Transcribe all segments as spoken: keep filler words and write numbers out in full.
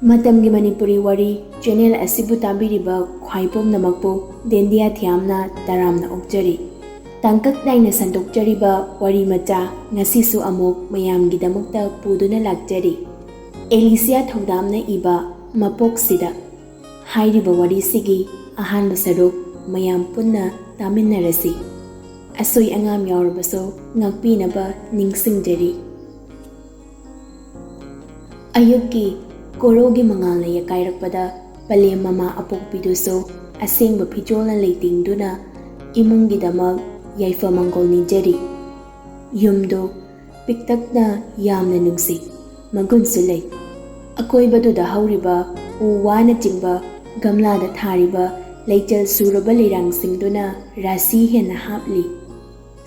ꯃꯇꯝꯒꯤ ꯃꯅꯤꯄꯨꯔꯤ ꯋꯥꯔꯤ ꯆꯦꯅꯦꯜ ꯑꯁꯤꯕꯨ ꯇꯥꯕꯤꯔꯤꯕ ꯈ꯭ꯋꯥꯏ ꯄꯨꯝꯅꯃꯛꯄꯨ ꯗꯦꯟꯗꯤꯌꯥ ꯊꯤꯌꯥꯝꯅ ꯇꯔꯥꯝꯅ ꯑꯣꯛꯆꯔꯤ꯫ ꯇꯥꯡꯀꯛ ꯅꯥꯏꯅ ꯁꯟꯗꯣꯛꯆꯔꯤꯕ ꯋꯥꯔꯤ ꯃꯆꯥ ꯉꯁꯤꯁꯨ ꯑꯃꯨꯛ ꯃꯌꯥꯝꯒꯤꯗꯃꯛꯇ ꯄꯨꯗꯨꯅ ꯂꯥꯛꯆꯔꯤ꯫ ꯑꯦꯂꯤꯁꯤꯌꯥ ꯊꯧꯗꯥꯝꯅ ꯏꯕ ꯃꯄꯣꯛꯁꯤꯗ꯫ ꯍꯥꯏꯔꯤꯕ ꯋꯥꯔꯤꯁꯤꯒꯤ ꯑꯍꯥꯟꯕ ꯁꯔꯨꯛ ꯃꯌꯥꯝ ꯄꯨꯟꯅ ꯇꯥꯃꯤꯟꯅꯔꯁꯤ꯫ ꯑꯁꯣꯏ ꯑꯉꯥꯝ ꯌꯥꯎꯔꯕꯁꯨ ꯉꯥꯛꯄꯤꯅꯕ ꯅꯤꯡꯁꯤꯡꯖꯔꯤ꯫ ꯑꯌꯨꯛꯀꯤ ꯀꯣꯔꯧꯒꯤ ꯃꯉꯥꯜꯅ ꯌꯥꯀꯥꯏꯔꯛꯄꯗ ꯄꯂꯦꯝ ꯃꯃꯥ ꯑꯄꯣꯛꯄꯤꯗꯨꯁꯨ ꯑꯁꯦꯡꯕ ꯐꯤꯖꯣꯜꯅ ꯂꯩꯇꯦꯡꯗꯨꯅ ꯏꯃꯨꯡꯒꯤꯗꯃꯛ ꯌꯥꯏꯐ ꯃꯪꯒꯣꯜ ꯅꯤꯖꯔꯤ꯫ ꯌꯨꯝꯗꯨ ꯄꯤꯛꯇꯛꯅ ꯌꯥꯝꯅ ꯅꯨꯡꯁꯤ, ꯃꯒꯨꯟꯁꯨ ꯂꯩ꯫ ꯑꯀꯣꯏꯕꯗꯨꯗ ꯍꯧꯔꯤꯕ ꯎ ꯋꯥꯅꯆꯤꯡꯕ, ꯒꯝꯂꯥꯗ ꯊꯥꯔꯤꯕ ꯂꯩꯆꯜ ꯁꯨꯔꯕ ꯂꯩꯔꯥꯡꯁꯤꯡꯗꯨꯅ ꯔꯥꯁꯤ ꯍꯦꯟꯅ ꯍꯥꯞꯂꯤ꯫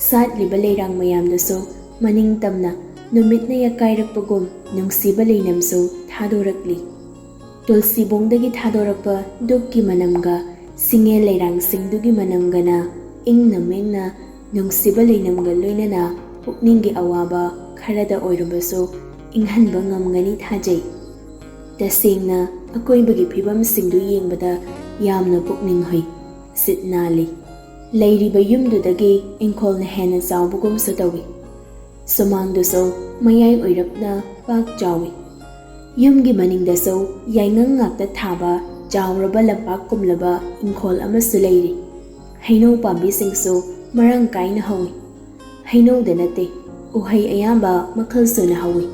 ꯁꯥꯠꯂꯤꯕ ꯂꯩꯔꯥꯡ ꯃꯌꯥꯝꯗꯨꯁꯨ ꯃꯅꯤꯡ ꯇꯝꯅ ꯅꯨꯃꯤꯠꯅ ꯌꯥꯀꯥꯏꯔꯛꯄꯒꯨꯝ ꯅꯨꯡꯁꯤꯕ ꯂꯩꯅꯝꯁꯨ ꯊꯥꯗꯣꯔꯛꯂꯤ꯫ ꯇꯨꯜꯁꯤꯕꯣꯡꯗꯒꯤ ꯊꯥꯗꯣꯔꯛꯄ ꯙꯨꯞꯀꯤ ꯃꯅꯝꯒ ꯁꯤꯡꯉꯦꯜ ꯂꯩꯔꯥꯡꯁꯤꯡꯗꯨꯒꯤ ꯃꯅꯝꯒꯅ ꯏꯪꯅ ꯃꯦꯡꯅ ꯅꯨꯡꯁꯤꯕ ꯂꯩꯅꯝꯒ ꯂꯣꯏꯅꯅ ꯄꯨꯛꯅꯤꯡꯒꯤ ꯑꯋꯥꯕ ꯈꯔꯗ ꯑꯣꯏꯔꯕꯁꯨ ꯏꯪꯍꯟꯕ ꯉꯝꯒꯅꯤ ꯊꯥꯖꯩ꯫ ꯇꯁꯦꯡꯅ ꯑꯀꯣꯏꯕꯒꯤ ꯐꯤꯕꯝꯁꯤꯡꯗꯨ ꯌꯦꯡꯕꯗ ꯌꯥꯝꯅ ꯄꯨꯛꯅꯤꯡ ꯍꯨꯏ, ꯁꯤꯠ ꯅꯥꯜꯂꯤ꯫ ꯂꯩꯔꯤꯕ ꯌꯨꯝꯗꯨꯗꯒꯤ ꯏꯪꯈꯣꯜꯅ ꯍꯦꯟꯅ ꯆꯥꯎꯕꯒꯨꯝꯁꯨ ꯇꯧꯏ꯫ ꯁꯨꯃꯥꯡꯗꯨꯁꯨ ꯃꯌꯥꯏ ꯑꯣꯏꯔꯞꯅ ꯄꯥꯛ ꯆꯥꯎꯏ꯫ ꯌꯨꯝꯒꯤ ꯃꯅꯤꯡꯗꯁꯨ ꯌꯥꯏꯉꯪ ꯉꯥꯛꯇ ꯊꯥꯕ ꯆꯥꯎꯔꯕ ꯂꯝꯄꯥꯛ ꯀꯨꯝꯂꯕ ꯏꯪꯈꯣꯜ ꯑꯃꯁꯨ ꯂꯩꯔꯤ꯫ ꯍꯩꯅꯧ ꯄꯥꯝꯕꯤꯁꯤꯡꯁꯨ ꯃꯔꯥꯡ ꯀꯥꯏꯅ ꯍꯧꯏ꯫ ꯍꯩꯅꯧꯗ ꯅꯠꯇꯦ, ꯎꯍꯩ ꯑꯌꯥꯝꯕ ꯃꯈꯜ ꯁꯨꯅ ꯍꯧꯏ꯫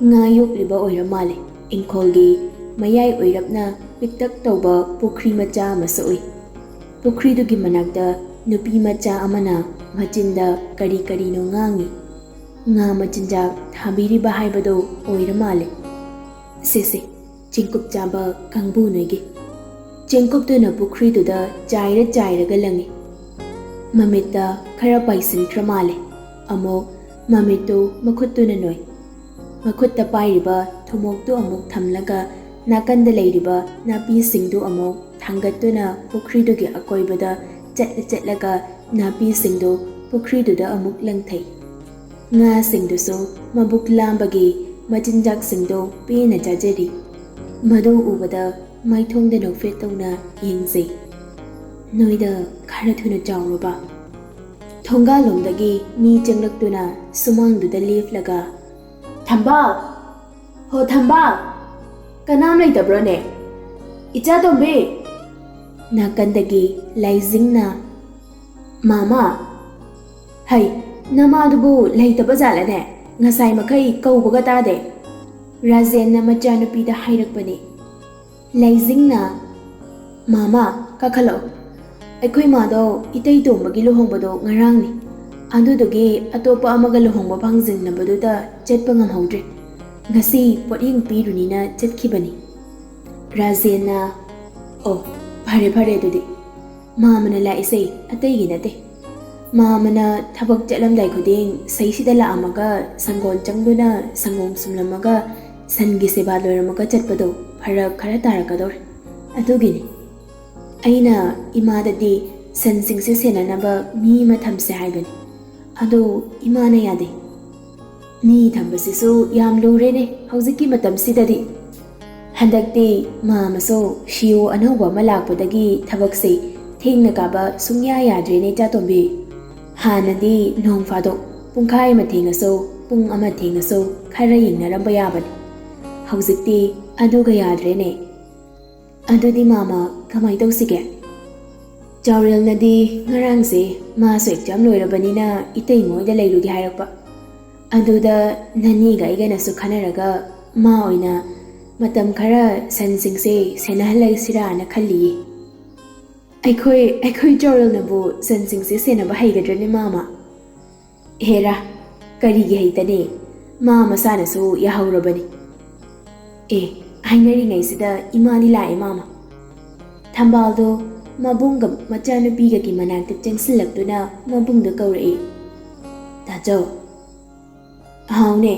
ꯉꯥ ꯌꯣꯛꯂꯤꯕ ꯑꯣꯏꯔ ꯃꯥꯜꯂꯦ꯫ ꯏꯪꯈꯣꯜꯒꯤ ꯃꯌꯥꯏ ꯑꯣꯏꯔꯞꯅ ꯄꯤꯛꯇꯛ ꯇꯧꯕ ꯄꯨꯈ꯭ꯔꯤ ꯃꯆꯥ ꯑꯃꯁꯨ ꯎꯏ꯫ ꯄꯨꯈ꯭ꯔꯤꯗꯨꯒꯤ ꯃꯅꯥꯛꯇ ꯅꯨꯄꯤ ꯃꯆꯥ ꯑꯃꯅ ꯃꯆꯤꯟꯗ ꯀꯔꯤ ꯀꯔꯤꯅꯣ ꯉꯥꯡꯉꯤ꯫ ꯉꯥ ꯃꯆꯤꯟꯖꯥꯛ ꯊꯥꯕꯤꯔꯤꯕ ꯍꯥꯏꯕꯗꯨ ꯑꯣꯏꯔ ꯃꯥꯜꯂꯦ꯫ ꯁꯦ ꯁꯦ, ꯆꯦꯡꯀꯨꯞ ꯆꯥꯕ ꯀꯥꯡꯕꯨ ꯅꯣꯏꯒꯤ꯫ ꯆꯦꯡꯀꯨꯞꯇꯨꯅ ꯄꯨꯈ꯭ꯔꯤꯗꯨꯗ ꯆꯥꯏꯔ ꯆꯥꯏꯔꯒ ꯂꯪꯉꯤ꯫ ꯃꯃꯤꯠꯇ ꯈꯔ ꯄꯥꯏꯁꯤꯟꯈ꯭ꯔ ꯃꯥꯜꯂꯦ꯫ ꯑꯃꯨꯛ ꯃꯃꯤꯠꯇꯨ ꯃꯈꯨꯠꯇꯨꯅ ꯅꯣꯏ꯫ ꯃꯈꯨꯠꯇ ꯄꯥꯏꯔꯤꯕ ꯊꯨꯝꯃꯣꯛꯇꯨ ꯑꯃꯨꯛ ꯊꯝꯂꯒ ꯅꯥꯀꯟꯗ ꯂꯩꯔꯤꯕ ꯅꯥꯄꯤꯁꯤꯡꯗꯨ ꯑꯃꯨꯛ ꯊꯥꯡꯒꯠꯇꯨꯅ ꯄꯨꯈ꯭ꯔꯤꯗꯨꯒꯤ ꯑꯀꯣꯏꯕꯗ ꯆꯠꯂ ꯆꯠꯂꯒ ꯅꯥꯄꯤꯁꯤꯡꯗꯨ ꯄꯨꯈ꯭ꯔꯤꯗꯨꯗ ꯑꯃꯨꯛ ꯂꯪꯊꯩ꯫ ꯉꯥꯁꯤꯡꯗꯨꯁꯨ ꯃꯕꯨꯛ ꯂꯥꯝꯕꯒꯤ ꯃꯆꯤꯟꯖꯥꯛꯁꯤꯡꯗꯨ ꯄꯦꯟꯅ ꯆꯥꯖꯔꯤ꯫ ꯃꯗꯨ ꯎꯕꯗ ꯃꯥꯏꯊꯣꯡꯗ ꯅꯣꯛꯐꯦꯠ ꯇꯧꯅ ꯌꯦꯡꯖꯩ꯫ "ꯅꯣꯏꯗ ꯈꯔ ꯊꯨꯅ ꯆꯥꯎꯔꯕ?" ꯊꯣꯡꯒꯥꯜꯂꯣꯝꯗꯒꯤ ꯃꯤ ꯆꯪꯂꯛꯇꯨꯅ ꯁꯨꯃꯥꯡꯗꯨꯗ ꯂꯦꯞꯂꯒ, "ꯊꯝꯕꯥꯜ! ꯍꯣ ꯊꯝꯕꯥꯜ! ꯀꯅꯥꯝ ꯂꯩꯇꯕ꯭ꯔꯣꯅꯦ? ꯏꯆꯥ ꯇꯣꯝꯕꯤ!" ꯅꯥꯀꯟꯗꯒꯤ ꯂꯥꯏꯖꯤꯡꯅ, "ꯃꯥꯃꯥ!" "ꯍꯩ, ꯅꯃꯥꯗꯨꯕꯨ ꯂꯩꯇꯕ ꯖꯥꯠꯂꯅꯦ? ꯉꯁꯥꯏ ꯃꯈꯩ ꯀꯧꯕꯒ ꯇꯥꯗꯦ꯫" ꯔꯥꯖꯦꯟꯅ ꯃꯆꯥꯅꯨꯄꯤꯗ ꯍꯥꯏꯔꯛꯄꯅꯤ꯫ ꯂꯩꯖꯤꯡꯅ, "ꯃꯥꯃꯥ, ꯀꯥꯈꯠꯂꯛꯑꯣ꯫ ꯑꯩꯈꯣꯏ ꯃꯥꯗꯣ ꯏꯇꯩ ꯇꯣꯝꯕꯒꯤ ꯂꯨꯍꯣꯡꯕꯗꯣ ꯉꯔꯥꯡꯅꯤ꯫ ꯑꯗꯨꯗꯨꯒꯤ ꯑꯇꯣꯞꯄ ꯑꯃꯒ ꯂꯨꯍꯣꯡꯕ ꯐꯥꯡꯖꯤꯟꯅꯕꯗꯨꯗ ꯆꯠꯄ ꯉꯝꯍꯧꯗ꯭ꯔꯦ꯫ ꯉꯁꯤ ꯄꯣꯠꯌꯦꯡ ꯄꯤꯔꯨꯅꯤꯅ ꯆꯠꯈꯤꯕꯅꯤ꯫" ꯔꯥꯖꯦꯟꯅ, "ꯑꯣ, ꯐꯔꯦ ꯐꯔꯦ ꯑꯗꯨꯗꯤ꯫ ꯃꯥꯃꯅ ꯂꯥꯛꯏꯁꯦ ꯑꯇꯩꯒꯤ ꯅꯠꯇꯦ꯫ ꯃꯥꯃꯅ ꯊꯕꯛ ꯆꯠꯂꯝꯗꯥꯏ ꯈꯨꯗꯤꯡ ꯁꯩꯁꯤꯗ ꯂꯥꯛꯑꯝꯃꯒ ꯁꯪꯒꯣꯜ ꯆꯪꯗꯨꯅ ꯁꯪꯒꯣꯝ ꯁꯨꯝꯂꯝꯃꯒ ꯁꯟꯒꯤ ꯁꯦꯕꯥ ꯂꯣꯏꯔꯝꯃꯒ ꯆꯠꯄꯗꯣ ꯐꯔꯛ ꯈꯔ ꯇꯥꯔꯛꯀꯗꯧꯔꯦ꯫ ꯑꯗꯨꯒꯤꯅꯤ꯫ ꯑꯩꯅ ꯏꯃꯥꯗꯗꯤ ꯁꯟꯁꯤꯡꯁꯦ ꯁꯦꯟꯅꯅꯕ ꯃꯤ ꯑꯃ ꯊꯝꯁꯦ ꯍꯥꯏꯕꯅꯤ꯫ ꯑꯗꯣ ꯏꯃꯥꯅ ꯌꯥꯗꯦ꯫" "ꯃꯤ ꯊꯝꯕꯁꯤꯁꯨ ꯌꯥꯝ ꯂꯨꯔꯦꯅꯦ ꯍꯧꯖꯤꯛꯀꯤ ꯃꯇꯝꯁꯤꯗꯗꯤ꯫" ꯍꯟꯗꯛꯇꯤ ꯃꯥꯃꯁꯨ ꯁꯤꯑꯣ ꯑꯅꯧꯕ ꯑꯃ ꯂꯥꯛꯄꯗꯒꯤ ꯊꯕꯛꯁꯦ ꯊꯦꯡꯅ ꯀꯥꯕ ꯁꯨꯡꯌꯥ ꯌꯥꯗ꯭ꯔꯦꯅꯦ, ꯏꯆꯥꯇꯣꯝꯕꯤ꯫ ꯍꯥꯟꯅꯗꯤ ꯅꯣꯡ ꯐꯥꯗꯣꯛ ꯄꯨꯡꯈꯥꯏ ꯑꯃ ꯊꯦꯡꯉꯁꯨ, ꯄꯨꯡ ꯑꯃ ꯊꯦꯡꯉꯁꯨ ꯈꯔ ꯌꯦꯡꯅꯔꯝꯕ ꯌꯥꯕꯅꯤ꯫ ꯍꯧꯖꯤꯛꯇꯤ ꯑꯗꯨꯒ ꯌꯥꯗ꯭ꯔꯦꯅꯦ꯫ "ꯑꯗꯨꯗꯤ ꯃꯥꯃ, ꯀꯃꯥꯏ ꯇꯧꯁꯤꯒꯦ?" "ꯆꯥꯎꯔꯦꯜꯅꯗꯤ ꯉꯔꯥꯡꯁꯦ ꯃꯥꯁꯨ ꯑꯦꯛꯖꯥꯝ ꯂꯣꯏꯔꯕꯅꯤꯅ ꯏꯇꯩ ꯃꯣꯏꯗ ꯂꯩꯔꯨꯒꯦ ꯍꯥꯏꯔꯛꯄ꯫ ꯑꯗꯨꯗ ꯅꯅꯦꯒ ꯑꯩꯒꯅꯁꯨ ꯈꯟꯅꯔꯒ ꯃꯥ ꯑꯣꯏꯅ ꯃꯇꯝ ꯈꯔ ꯁꯟꯁꯤꯡꯁꯦ ꯁꯦꯟꯅꯍꯜꯂꯁꯤꯔꯥꯅ ꯈꯜꯂꯤꯌꯦ꯫" "ꯑꯩꯈꯣꯏ, ꯑꯩꯈꯣꯏ ꯆꯥꯎꯔꯦꯜꯅꯕꯨ ꯁꯟꯁꯤꯡꯁꯦ ꯁꯦꯟꯅꯕ ꯍꯩꯒꯗ꯭ꯔꯅꯦ, ꯃꯥꯃ?" "ꯍꯦꯔꯥ, ꯀꯔꯤꯒꯤ ꯍꯩꯇꯅꯤ? ꯃꯥ ꯃꯁꯥꯅꯁꯨ ꯌꯥꯍꯧꯔꯕꯅꯤ꯫" "ꯑꯦ, ꯍꯥꯏꯅꯔꯤꯉꯩꯁꯤꯗ ꯏꯃꯥꯗꯤ ꯂꯥꯛꯑꯦ, ꯃꯥꯃ꯫" ꯊꯝꯕꯥꯜꯗꯣ ꯃꯕꯨꯡꯒ ꯃꯆꯥꯅꯨꯄꯤꯒꯒꯤ ꯃꯅꯥꯛꯇ ꯆꯪꯁꯤꯜꯂꯛꯇꯨꯅ ꯃꯕꯨꯡꯗ ꯀꯧꯔꯛꯏ꯫ "ꯇꯥꯆꯧ꯫" "ꯍꯥꯎꯅꯦ,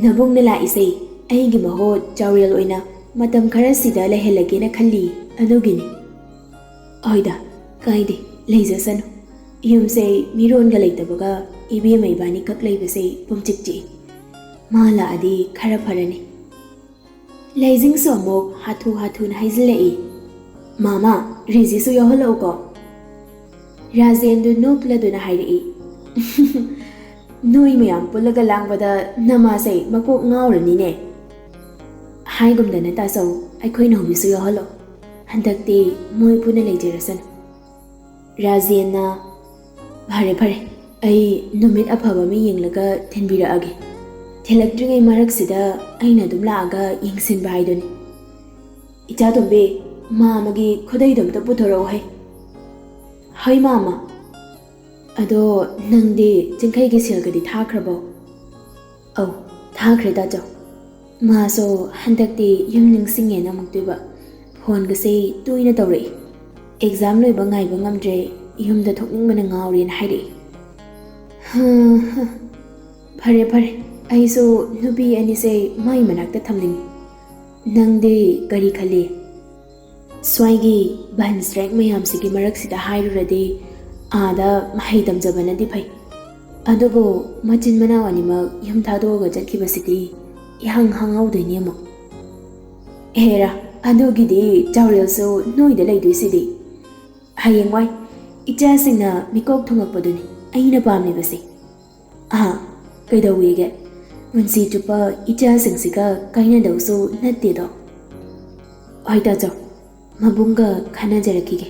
ꯅꯕꯨꯡꯅ ꯂꯥꯛꯏꯁꯦ ꯑꯩꯒꯤ ꯃꯍꯨꯠ ꯆꯥꯎꯔꯦꯜ ꯑꯣꯏꯅ ꯃꯇꯝ ꯈꯔ ꯁꯤꯗ ꯂꯩꯍꯜꯂꯒꯦꯅ ꯈꯜꯂꯤ, ꯑꯗꯨꯒꯤꯅꯤ꯫" "ꯍꯣꯏꯗ, ꯀꯥꯏꯗꯦ, ꯂꯩꯖꯁꯅꯨ꯫ ꯌꯨꯝꯁꯦ ꯃꯤꯔꯣꯟꯒ ꯂꯩꯇꯕꯒ ꯏꯕꯦꯝꯃ ꯏꯕꯥꯅꯤꯈꯛ ꯂꯩꯕꯁꯦ ꯄꯨꯝꯆꯤꯛ ꯆꯤꯛꯏ꯫ ꯃꯥ ꯂꯥꯛꯑꯗꯤ ꯈꯔ ꯐꯔꯅꯤ꯫" ꯂꯩꯖꯤꯡꯁꯨ ꯑꯃꯨꯛ ꯍꯥꯊꯨ ꯍꯥꯊꯨꯅ ꯍꯥꯏꯖꯤꯜꯂꯛꯏ꯫ "ꯃꯥꯃꯥ, ꯔꯤꯖꯤꯁꯨ ꯌꯥꯎꯍꯜꯂꯛꯎꯀꯣ꯫" ꯔꯥꯖꯦꯟꯗꯨ ꯅꯣꯛꯂꯗꯨꯅ ꯍꯥꯏꯔꯛꯏ꯫ "ꯅꯣꯏ ꯃꯌꯥꯝ ꯄꯨꯜꯂꯒ ꯂꯥꯡꯕꯗ ꯅꯃꯥꯁꯦ ꯃꯀꯣꯛ ꯉꯥꯎꯔꯅꯤꯅꯦ꯫ ꯍꯥꯏꯒꯨꯝꯗꯅ ꯇꯥꯆꯧ, ꯑꯩꯈꯣꯏ ꯅꯥꯎꯕꯤꯁꯨ ꯌꯥꯎꯍꯜꯂꯣ꯫ ꯍꯟꯗꯛꯇꯤ ꯃꯣꯏ ꯄꯨꯟꯅ ꯂꯩꯖꯔꯁꯅꯨ꯫" ꯔꯥꯖꯦꯟꯅ, "ꯐꯔꯦ ꯐꯔꯦ, ꯑꯩ ꯅꯨꯃꯤꯠ ꯑꯐꯕ ꯑꯃ ꯌꯦꯡꯂꯒ ꯊꯤꯟꯕꯤꯔꯛꯑꯒꯦ꯫ ꯊꯤꯜꯂꯛꯇ꯭ꯔꯤꯉꯩ ꯃꯔꯛꯁꯤꯗ ꯑꯩꯅ ꯑꯗꯨꯝ ꯂꯥꯛꯑꯒ ꯌꯦꯡꯁꯤꯟꯕ ꯍꯥꯏꯗꯨꯅꯤ꯫ ꯏꯆꯥꯇꯣꯝꯕꯤ, ꯃꯥꯃꯒꯤ ꯈꯨꯗꯩꯗꯣ ꯑꯝꯇ ꯄꯨꯊꯣꯔꯛꯎ ꯍꯩ꯫" "ꯍꯣꯏ ꯃꯥꯃ꯫ ꯑꯗꯣ ꯅꯪꯗꯤ ꯆꯤꯡꯈꯩꯒꯤ ꯁꯦꯜꯒꯗꯤ ꯊꯥꯈ꯭ꯔꯕꯣ?" "ꯑꯧ, ꯊꯥꯈ꯭ꯔꯦ ꯇꯥꯆꯧ꯫ ꯃꯥꯁꯨ ꯍꯟꯗꯛꯇꯤ ꯌꯨꯝ ꯅꯤꯡꯁꯤꯡꯉꯦꯅ ꯑꯃꯨꯛꯇꯣꯏꯕ ꯐꯣꯟꯒꯁꯦ ꯇꯣꯏꯅ ꯇꯧꯔꯛꯏ꯫ ꯑꯦꯛꯖꯥꯝ ꯂꯣꯏꯕ ꯉꯥꯏꯕ ꯉꯝꯗ꯭ꯔꯦ, ꯌꯨꯝꯗ ꯊꯣꯛꯅꯤꯡꯕꯅ ꯉꯥꯎꯔꯦꯅ ꯍꯥꯏꯔꯛꯏ꯫" "ꯍꯥ, ꯍꯥ꯫ ꯐꯔꯦ ꯐꯔꯦ, ꯑꯩꯁꯨ ꯅꯨꯄꯤ ꯑꯅꯤꯁꯦ ꯃꯥꯏ ꯃꯅꯥꯛꯇ ꯊꯝꯅꯤꯡꯉꯤ꯫ ꯅꯪꯗꯤ ꯀꯔꯤ ꯈꯜꯂꯤ?" "ꯁ꯭ꯋꯥꯏꯒꯤ ꯕꯟ ꯁ꯭ꯇ꯭ꯔꯥꯏꯛ ꯃꯌꯥꯝꯁꯤꯒꯤ ꯃꯔꯛꯁꯤꯗ ꯍꯥꯏꯔꯨꯔꯗꯤ ꯑꯥꯗ ꯃꯍꯩ ꯇꯝꯖꯕꯅꯗꯤ ꯐꯩ꯫ ꯑꯗꯨꯕꯨ ꯃꯆꯤꯟ ꯃꯅꯥꯎ ꯑꯅꯤꯃꯛ ꯌꯨꯝ ꯊꯥꯗꯣꯛꯑꯒ ꯆꯠꯈꯤꯕꯁꯤꯗꯤ ꯏꯍꯥꯡ ꯍꯥꯡꯍꯧꯗꯣꯏꯅꯤ ꯑꯃꯨꯛ꯫" "ꯍꯦꯔꯥ, ꯑꯗꯨꯒꯤꯗꯤ ꯆꯥꯎꯔꯦꯜꯁꯨ ꯅꯣꯏꯗ ꯂꯩꯗꯣꯏꯁꯤꯗꯤ꯫ ꯍꯌꯦꯡꯋꯥꯏ ꯏꯆꯥꯁꯤꯡꯅ ꯃꯤꯀꯣꯛ ꯊꯣꯡꯉꯛꯄꯗꯨꯅꯤ ꯑꯩꯅ ꯄꯥꯝꯂꯤꯕꯁꯦ꯫ ꯑꯍꯥ, ꯀꯩꯗꯧꯋꯦꯒꯦ? ꯄꯨꯟꯁꯤ ꯆꯨꯞꯄ ꯏꯆꯥꯁꯤꯡꯁꯤꯒ ꯀꯥꯏꯅꯗꯧꯁꯨ ꯅꯠꯇꯦꯗꯣ꯫" "ꯍꯣꯏ ꯇꯥꯆꯧ, ꯃꯕꯨꯡꯒ ꯈꯟꯅꯖꯔꯛꯈꯤꯒꯦ꯫"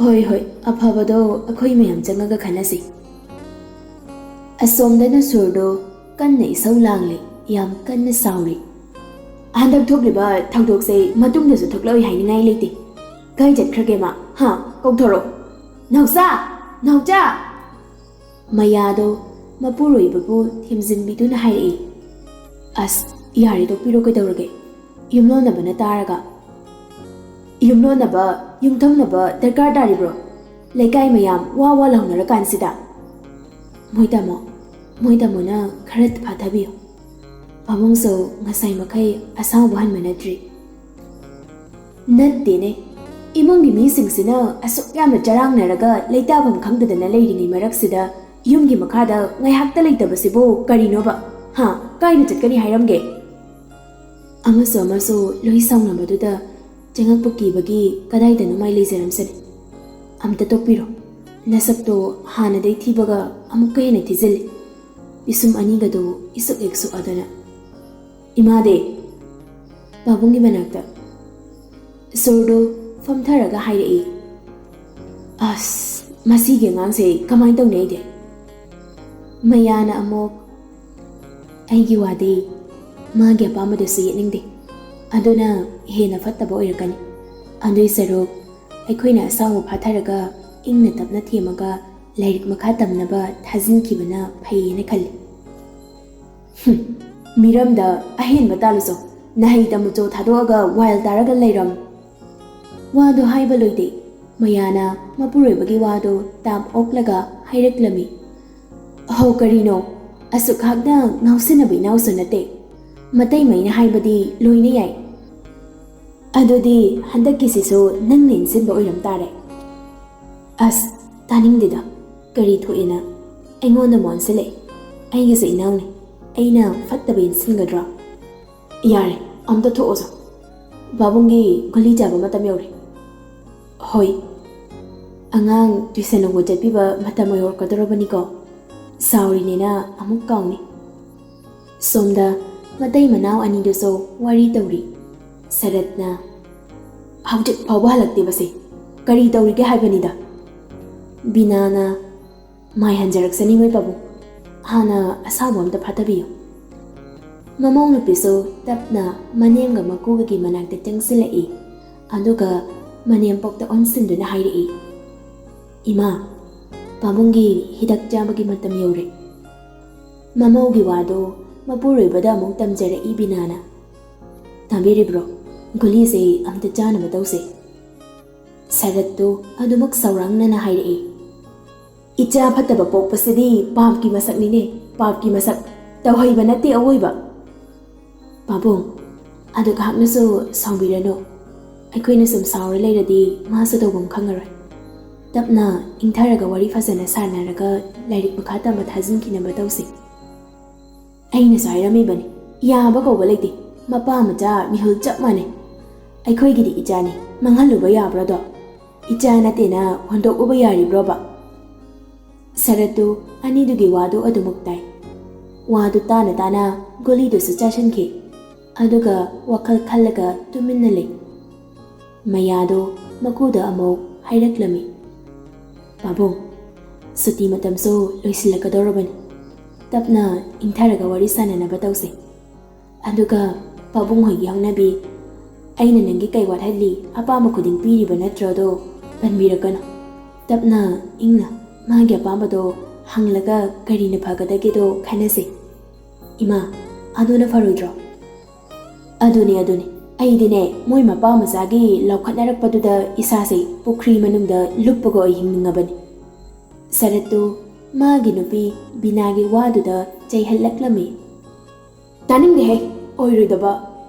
"ꯍꯣꯏ ꯍꯣꯏ, ꯑꯐꯕꯗꯣ ꯑꯩꯈꯣꯏ ꯃꯌꯥꯝ ꯆꯪꯉꯒ ꯈꯟꯅꯁꯤ꯫" ꯑꯁꯣꯝꯗꯅ ꯁꯨꯔꯗꯣ ꯀꯟꯅ ꯏꯁꯧ ꯂꯥꯡꯂꯤ, ꯌꯥꯝ ꯀꯟꯅ ꯁꯥꯎꯔꯤ꯫ "ꯍꯟꯗꯛ ꯊꯣꯛꯂꯤꯕ ꯊꯧꯗꯣꯛꯁꯦ ꯃꯇꯨꯡꯗꯁꯨ ꯊꯣꯛꯂꯛꯑꯣꯏ ꯍꯥꯏꯅꯤꯡꯉꯥꯏ ꯂꯩꯇꯦ꯫ ꯀꯥꯏ ꯆꯠꯈ꯭ꯔꯒꯦ ꯃꯥ? ꯍꯥ? ꯀꯧꯊꯣꯔꯛꯑꯣ꯫ ꯅꯥꯎꯆꯥ! ꯅꯥꯎꯆꯥ!" ꯃꯌꯥꯗꯣ ꯃꯄꯨꯔꯣꯏꯕꯕꯨ ꯊꯦꯝꯖꯤꯟꯕꯤꯗꯨꯅ ꯍꯥꯏꯔꯛꯏ꯫ "ꯑꯁ, ꯌꯥꯔꯦ, ꯇꯣꯛꯄꯤꯔꯣ, ꯀꯩꯗꯧꯔꯒꯦ? ꯌꯨꯝꯂꯣꯟꯅꯕꯅ ꯇꯥꯔꯒ꯫" "ꯌꯨꯝꯂꯣꯟꯅꯕ, ꯌꯨꯝꯊꯪꯅꯕ ꯗꯔꯀꯥꯔ ꯇꯥꯔꯤꯕ꯭ꯔꯣ? ꯂꯩꯀꯥꯏ ꯃꯌꯥꯝ ꯋꯥ ꯋꯥ ꯂꯥꯎꯅꯔꯀꯥꯟꯁꯤꯗ꯫" "ꯃꯣꯏ ꯇꯥꯃꯣ, ꯃꯣꯏ ꯇꯥꯃꯣꯅ ꯈꯔ ꯐꯥꯊꯕꯤꯌꯨ꯫ ꯄꯥꯕꯨꯡꯁꯨ ꯉꯁꯥꯏ ꯃꯈꯩ ꯑꯁꯥꯎꯕ ꯍꯟꯕ ꯅꯠꯇ꯭ꯔꯤ꯫" "ꯅꯠꯇꯦꯅꯦ, ꯏꯃꯨꯡꯒꯤ ꯃꯤꯁꯤꯡꯁꯤꯅ ꯑꯁꯨꯛ ꯌꯥꯝꯅ ꯆꯔꯥꯡꯅꯔꯒ ꯂꯩꯇꯥꯐꯝ ꯈꯪꯗꯗꯅ ꯂꯩꯔꯤꯉꯩ ꯃꯔꯛꯁꯤꯗ ꯌꯨꯝꯒꯤ ꯃꯈꯥꯗ ꯉꯥꯏꯍꯥꯛꯇ ꯂꯩꯇꯕꯁꯤꯕꯨ ꯀꯔꯤꯅꯣꯕ? ꯍꯥ? ꯀꯥꯏꯗ ꯆꯠꯀꯅꯤ ꯍꯥꯏꯔꯝꯒꯦ?" ꯑꯃꯁꯨ ꯑꯃꯁꯨ ꯂꯣꯏ ꯁꯥꯎꯅꯕꯗꯨꯗ ꯆꯪꯉꯛꯄ ꯀꯤꯕꯒꯤ ꯀꯗꯥꯏꯗꯅꯣ ꯃꯥꯏ ꯂꯩꯖꯔꯝꯁꯅꯤ꯫ "ꯑꯝꯇ ꯇꯣꯛꯄꯤꯔꯣ꯫ ꯅꯁꯛꯇꯣ ꯍꯥꯟꯅꯗꯩ ꯊꯤꯕꯒ ꯑꯃꯨꯛꯀ ꯍꯦꯟꯅ ꯊꯤꯖꯤꯜꯂꯤ꯫ ꯄꯤꯁꯨꯝ ꯑꯅꯤꯒꯗꯣ ꯏꯁꯨꯛ ꯍꯦꯛ ꯁꯨꯛꯑꯗꯅ꯫" "ꯏꯃꯥꯗꯤ?" ꯄꯥꯕꯨꯡꯒꯤ ꯃꯅꯥꯛꯇ꯫ ꯁꯨꯔꯗꯨ ꯐꯝꯊꯔꯒ ꯍꯥꯏꯔꯛꯏ꯫ "ꯑꯁ, ꯃꯁꯤꯒꯤ ꯑꯉꯥꯡꯁꯦ ꯀꯃꯥꯏꯅ ꯇꯧꯅꯤ ꯑꯩꯗꯤ?" ꯃꯌꯥꯅ ꯑꯃꯨꯛ, "ꯑꯩꯒꯤ ꯋꯥꯗꯤ ꯃꯥꯒꯤ ꯑꯄꯥꯝꯕꯗꯁꯨ ꯌꯦꯠꯅꯤꯡꯗꯦ꯫ ꯑꯗꯨꯅ ꯍꯦꯟꯅ ꯐꯠꯇꯕ ꯑꯣꯏꯔꯛꯀꯅꯤ꯫ ꯑꯗꯨꯏ ꯁꯔꯨꯛ ꯑꯩꯈꯣꯏꯅ ꯑꯁꯥꯎꯕ ꯐꯥꯊꯔꯒ ꯏꯪꯅ ꯇꯞꯅ ꯊꯦꯝꯃꯒ ꯂꯥꯏꯔꯤꯛ ꯃꯈꯥ ꯇꯝꯅꯕ ꯊꯥꯖꯤꯟꯈꯤꯕꯅ ꯐꯩꯌꯦꯅ ꯈꯜꯂꯤ꯫" "ꯍꯨꯝ, ꯃꯤꯔꯝꯗ ꯑꯍꯦꯟꯕ ꯇꯥꯜꯂꯨꯆꯣ꯫ ꯅꯍꯩ ꯇꯝꯃꯨꯆꯣ ꯊꯥꯗꯣꯛꯑꯒ ꯋꯥꯏꯜ ꯇꯥꯔꯒ ꯂꯩꯔꯝ꯫" ꯋꯥꯗꯨ ꯍꯥꯏꯕ ꯂꯣꯏꯗꯦ꯫ ꯃꯌꯥꯅ ꯃꯄꯨꯔꯣꯏꯕꯒꯤ ꯋꯥꯗꯨ ꯇꯥꯞ ꯑꯣꯛꯂꯒ ꯍꯥꯏꯔꯛꯂꯝꯃꯤ꯫ "ꯍꯣ, ꯀꯔꯤꯅꯣ? ꯑꯁꯨꯛ ꯍꯥꯛꯅ ꯉꯥꯎꯁꯤꯟꯅꯕ ꯏꯅꯥꯎꯁꯨ ꯅꯠꯇꯦ꯫ ꯃꯇꯩꯃꯩꯅ ꯍꯥꯏꯕꯗꯤ ꯂꯣꯏꯅ ꯌꯥꯏ꯫" "ꯑꯗꯨꯗꯤ ꯍꯟꯗꯛꯀꯤꯁꯤꯁꯨ ꯅꯪꯅ ꯏꯟꯁꯤꯟꯕ ꯑꯣꯏꯔꯝ ꯇꯥꯔꯦ꯫" "ꯑꯁ, ꯇꯥꯅꯤꯡꯗꯦꯗ꯫ ꯀꯔꯤ ꯊꯣꯛꯑꯦꯅ ꯑꯩꯉꯣꯟꯗ ꯑꯃꯨꯛ ꯑꯣꯟꯁꯤꯜꯂꯛꯑꯦ? ꯑꯩꯒꯤꯁꯨ ꯏꯅꯥꯎꯅꯤ꯫ ꯑꯩꯅ ꯐꯠꯇꯕ ꯏꯟꯁꯤꯟꯒꯗ꯭ꯔꯣ?" "ꯌꯥꯔꯦ, ꯑꯝꯇ ꯊꯣꯛꯑꯣꯁꯣ꯫ ꯄꯥꯕꯨꯡꯒꯤ ꯒꯨꯂꯤ ꯆꯥꯕ ꯃꯇꯝ ꯌꯧꯔꯦ꯫" "ꯍꯣꯏ, ꯑꯉꯥꯡ ꯇ꯭ꯌꯨꯁꯟ ꯂꯧꯕ ꯆꯠꯄꯤꯕ ꯃꯇꯝ ꯑꯣꯏꯍꯧꯔꯛꯀꯗꯧꯔꯕꯅꯤꯀꯣ꯫ ꯁꯥꯎꯔꯤꯅꯦꯅ ꯑꯃꯨꯛ ꯀꯥꯎꯅꯤ꯫" ꯁꯣꯝꯗ ꯃꯇꯩ ꯃꯅꯥꯎ ꯑꯅꯤꯗꯨꯁꯨ ꯋꯥꯔꯤ ꯇꯧꯔꯤ꯫ ꯁꯔꯠꯅ, "ꯍꯧꯖꯤꯛ ꯐꯥꯎꯕ ꯍꯜꯂꯛꯇꯦꯕꯁꯦ꯫ ꯀꯔꯤ ꯇꯧꯔꯤꯒꯦ ꯍꯥꯏꯕꯅꯤꯗ?" ꯕꯤꯅꯥꯅ, "ꯃꯥꯏ ꯍꯟꯖꯔꯛꯁꯅꯤ ꯃꯣꯏ ꯄꯥꯕꯨꯡ꯫ ꯍꯥꯟꯅ ꯑꯁꯥꯎꯕ ꯑꯝꯇ ꯐꯥꯊꯕꯤꯌꯨ꯫" ꯃꯃꯧ ꯅꯨꯄꯤꯁꯨ ꯇꯞꯅ ꯃꯅꯦꯝꯒ ꯃꯀꯨꯒꯒꯤ ꯃꯅꯥꯛꯇ ꯆꯪꯁꯤꯜꯂꯛꯏ꯫ ꯑꯗꯨꯒ ꯃꯅꯦꯝꯄꯣꯛꯇ ꯑꯣꯟꯁꯤꯟꯗꯨꯅ ꯍꯥꯏꯔꯛꯏ, "ꯏꯃꯥ, ꯄꯥꯕꯨꯡꯒꯤ ꯍꯤꯗꯥꯛ ꯆꯥꯕꯒꯤ ꯃꯇꯝ ꯌꯧꯔꯦ꯫" ꯃꯃꯧꯒꯤ ꯋꯥꯗꯣ ꯃꯄꯨꯔꯣꯏꯕꯗ ꯑꯃꯨꯛ ꯇꯝꯖꯔꯛꯏ ꯕꯤꯅꯥꯅ꯫ "ꯇꯥꯕꯤꯔꯤꯕ꯭ꯔꯣ? ꯒꯨꯂꯤꯁꯦ ꯑꯝꯇ ꯆꯥꯅꯕ ꯇꯧꯁꯦ꯫" ꯁꯔꯠꯇꯨ ꯑꯗꯨꯃꯛ ꯁꯧꯔꯥꯡꯅꯅ ꯍꯥꯏꯔꯛꯏ, "ꯏꯆꯥ ꯐꯠꯇꯕ ꯄꯣꯛꯄꯁꯤꯗꯤ ꯄꯥꯞꯀꯤ ꯃꯁꯛꯅꯤꯅꯦ, ꯄꯥꯞꯀꯤ ꯃꯁꯛ꯫ ꯇꯧꯍꯩꯕ ꯅꯠꯇꯦ ꯑꯋꯣꯏꯕ꯫" "ꯄꯥꯕꯨꯡ, ꯑꯗꯨ ꯉꯥꯏꯍꯥꯛꯅꯁꯨ ꯁꯥꯎꯕꯤꯔꯅꯨ꯫ ꯑꯩꯈꯣꯏꯅ ꯁꯨꯝ ꯁꯥꯎꯔ ꯂꯩꯔꯗꯤ ꯃꯥꯁꯨ ꯇꯧꯐꯝ ꯈꯪꯉꯔꯣꯏ꯫ ꯇꯞꯅ ꯏꯪꯊꯔꯒ ꯋꯥꯔꯤ ꯐꯖꯅ ꯁꯥꯟꯅꯔꯒ ꯂꯥꯏꯔꯤꯛ ꯃꯈꯥ ꯇꯝꯕ ꯊꯥꯖꯤꯟꯈꯤꯅꯕ ꯇꯧꯁꯤ꯫" "ꯑꯩꯅꯁꯨ ꯍꯥꯏꯔꯝꯃꯤꯕꯅꯤ, ꯌꯥꯕ ꯀꯧꯕ ꯂꯩꯇꯦ꯫ ꯃꯄꯥ ꯃꯆꯥ ꯃꯤꯍꯨꯜ ꯆꯞ ꯃꯥꯟꯅꯩ꯫ ꯑꯩꯈꯣꯏꯒꯤꯗꯤ ꯏꯆꯥꯅꯤ, ꯃꯥꯡꯍꯜꯂꯨꯕ ꯌꯥꯕ꯭ꯔꯣꯗꯣ? ꯏꯆꯥ ꯅꯠꯇꯦꯅ ꯍꯨꯟꯗꯣꯛꯎꯕ ꯌꯥꯔꯤꯕ꯭ꯔꯣꯕ? ꯁꯔꯠꯇꯨ ꯑꯅꯤꯗꯨꯒꯤ ꯋꯥꯗꯨ ꯑꯗꯨꯃꯛ ꯇꯥꯏ꯫ ꯋꯥꯗꯨ ꯇꯥꯅ ꯇꯥꯅ ꯒꯨꯂꯤꯗꯨꯁꯨ ꯆꯥꯁꯤꯟꯈꯤ꯫ ꯑꯗꯨꯒ ꯋꯥꯈꯜ ꯈꯜꯂꯒ ꯇꯨꯃꯤꯟꯅ ꯂꯩ꯫ ꯃꯌꯥꯗꯣ ꯃꯀꯨꯗ ꯑꯃꯨꯛ ꯍꯥꯏꯔꯛꯂꯝꯃꯤ, "ꯄꯥꯕꯨꯡ, ꯁꯨꯇꯤ ꯃꯇꯝꯁꯨ ꯂꯣꯏꯁꯤꯜꯂꯛꯀꯗꯧꯔꯕꯅꯤ꯫ ꯇꯞꯅ ꯏꯪꯊꯔꯒ ꯋꯥꯔꯤ ꯁꯥꯟꯅꯅꯕ ꯇꯧꯁꯦ꯫ ꯑꯗꯨꯒ ꯄꯥꯕꯨꯡ ꯍꯣꯏꯒꯤ ꯍꯧꯅꯕꯤ, ꯑꯩꯅ ꯅꯪꯒꯤ ꯀꯩ ꯋꯥꯠꯍꯜꯂꯤ, ꯑꯄꯥꯝꯕ ꯈꯨꯗꯤꯡ ꯄꯤꯔꯤꯕ ꯅꯠꯇ꯭ꯔꯣꯗꯣ ꯄꯟꯕꯤꯔꯛꯀꯅꯨ꯫ ꯇꯞꯅ ꯏꯪꯅ ꯃꯥꯒꯤ ꯑꯄꯥꯝꯕꯗꯣ ꯍꯪꯂꯒ ꯀꯔꯤꯅ ꯐꯒꯗꯒꯦꯗꯣ ꯈꯟꯅꯁꯦ꯫ ꯏꯃꯥ, ꯑꯗꯨꯅ ꯐꯔꯣꯏꯗ꯭ꯔꯣ?" "ꯑꯗꯨꯅꯦ, ꯑꯗꯨꯅꯦ꯫ ꯑꯩꯗꯤꯅꯦ, ꯃꯣꯏ ꯃꯄꯥ ꯃꯆꯥꯒꯤ ꯂꯥꯎꯈꯠꯅꯔꯛꯄꯗꯨꯗ ꯏꯁꯥꯁꯦ ꯄꯨꯈ꯭ꯔꯤ ꯃꯅꯨꯡꯗ ꯂꯨꯞꯄꯒ ꯑꯣꯏ ꯍꯤꯡꯅꯤꯡꯉꯕꯅꯤ꯫" ꯁꯔꯠꯇꯨ ꯃꯥꯒꯤ ꯅꯨꯄꯤ ꯕꯤꯅꯥꯒꯤ ꯋꯥꯗꯨꯗ ꯆꯩꯍꯜꯂꯛꯂꯝꯃꯤ꯫ "ꯇꯥꯅꯤꯡꯗꯦꯍꯦ, ꯑꯣꯏꯔꯣꯏꯗꯕ꯫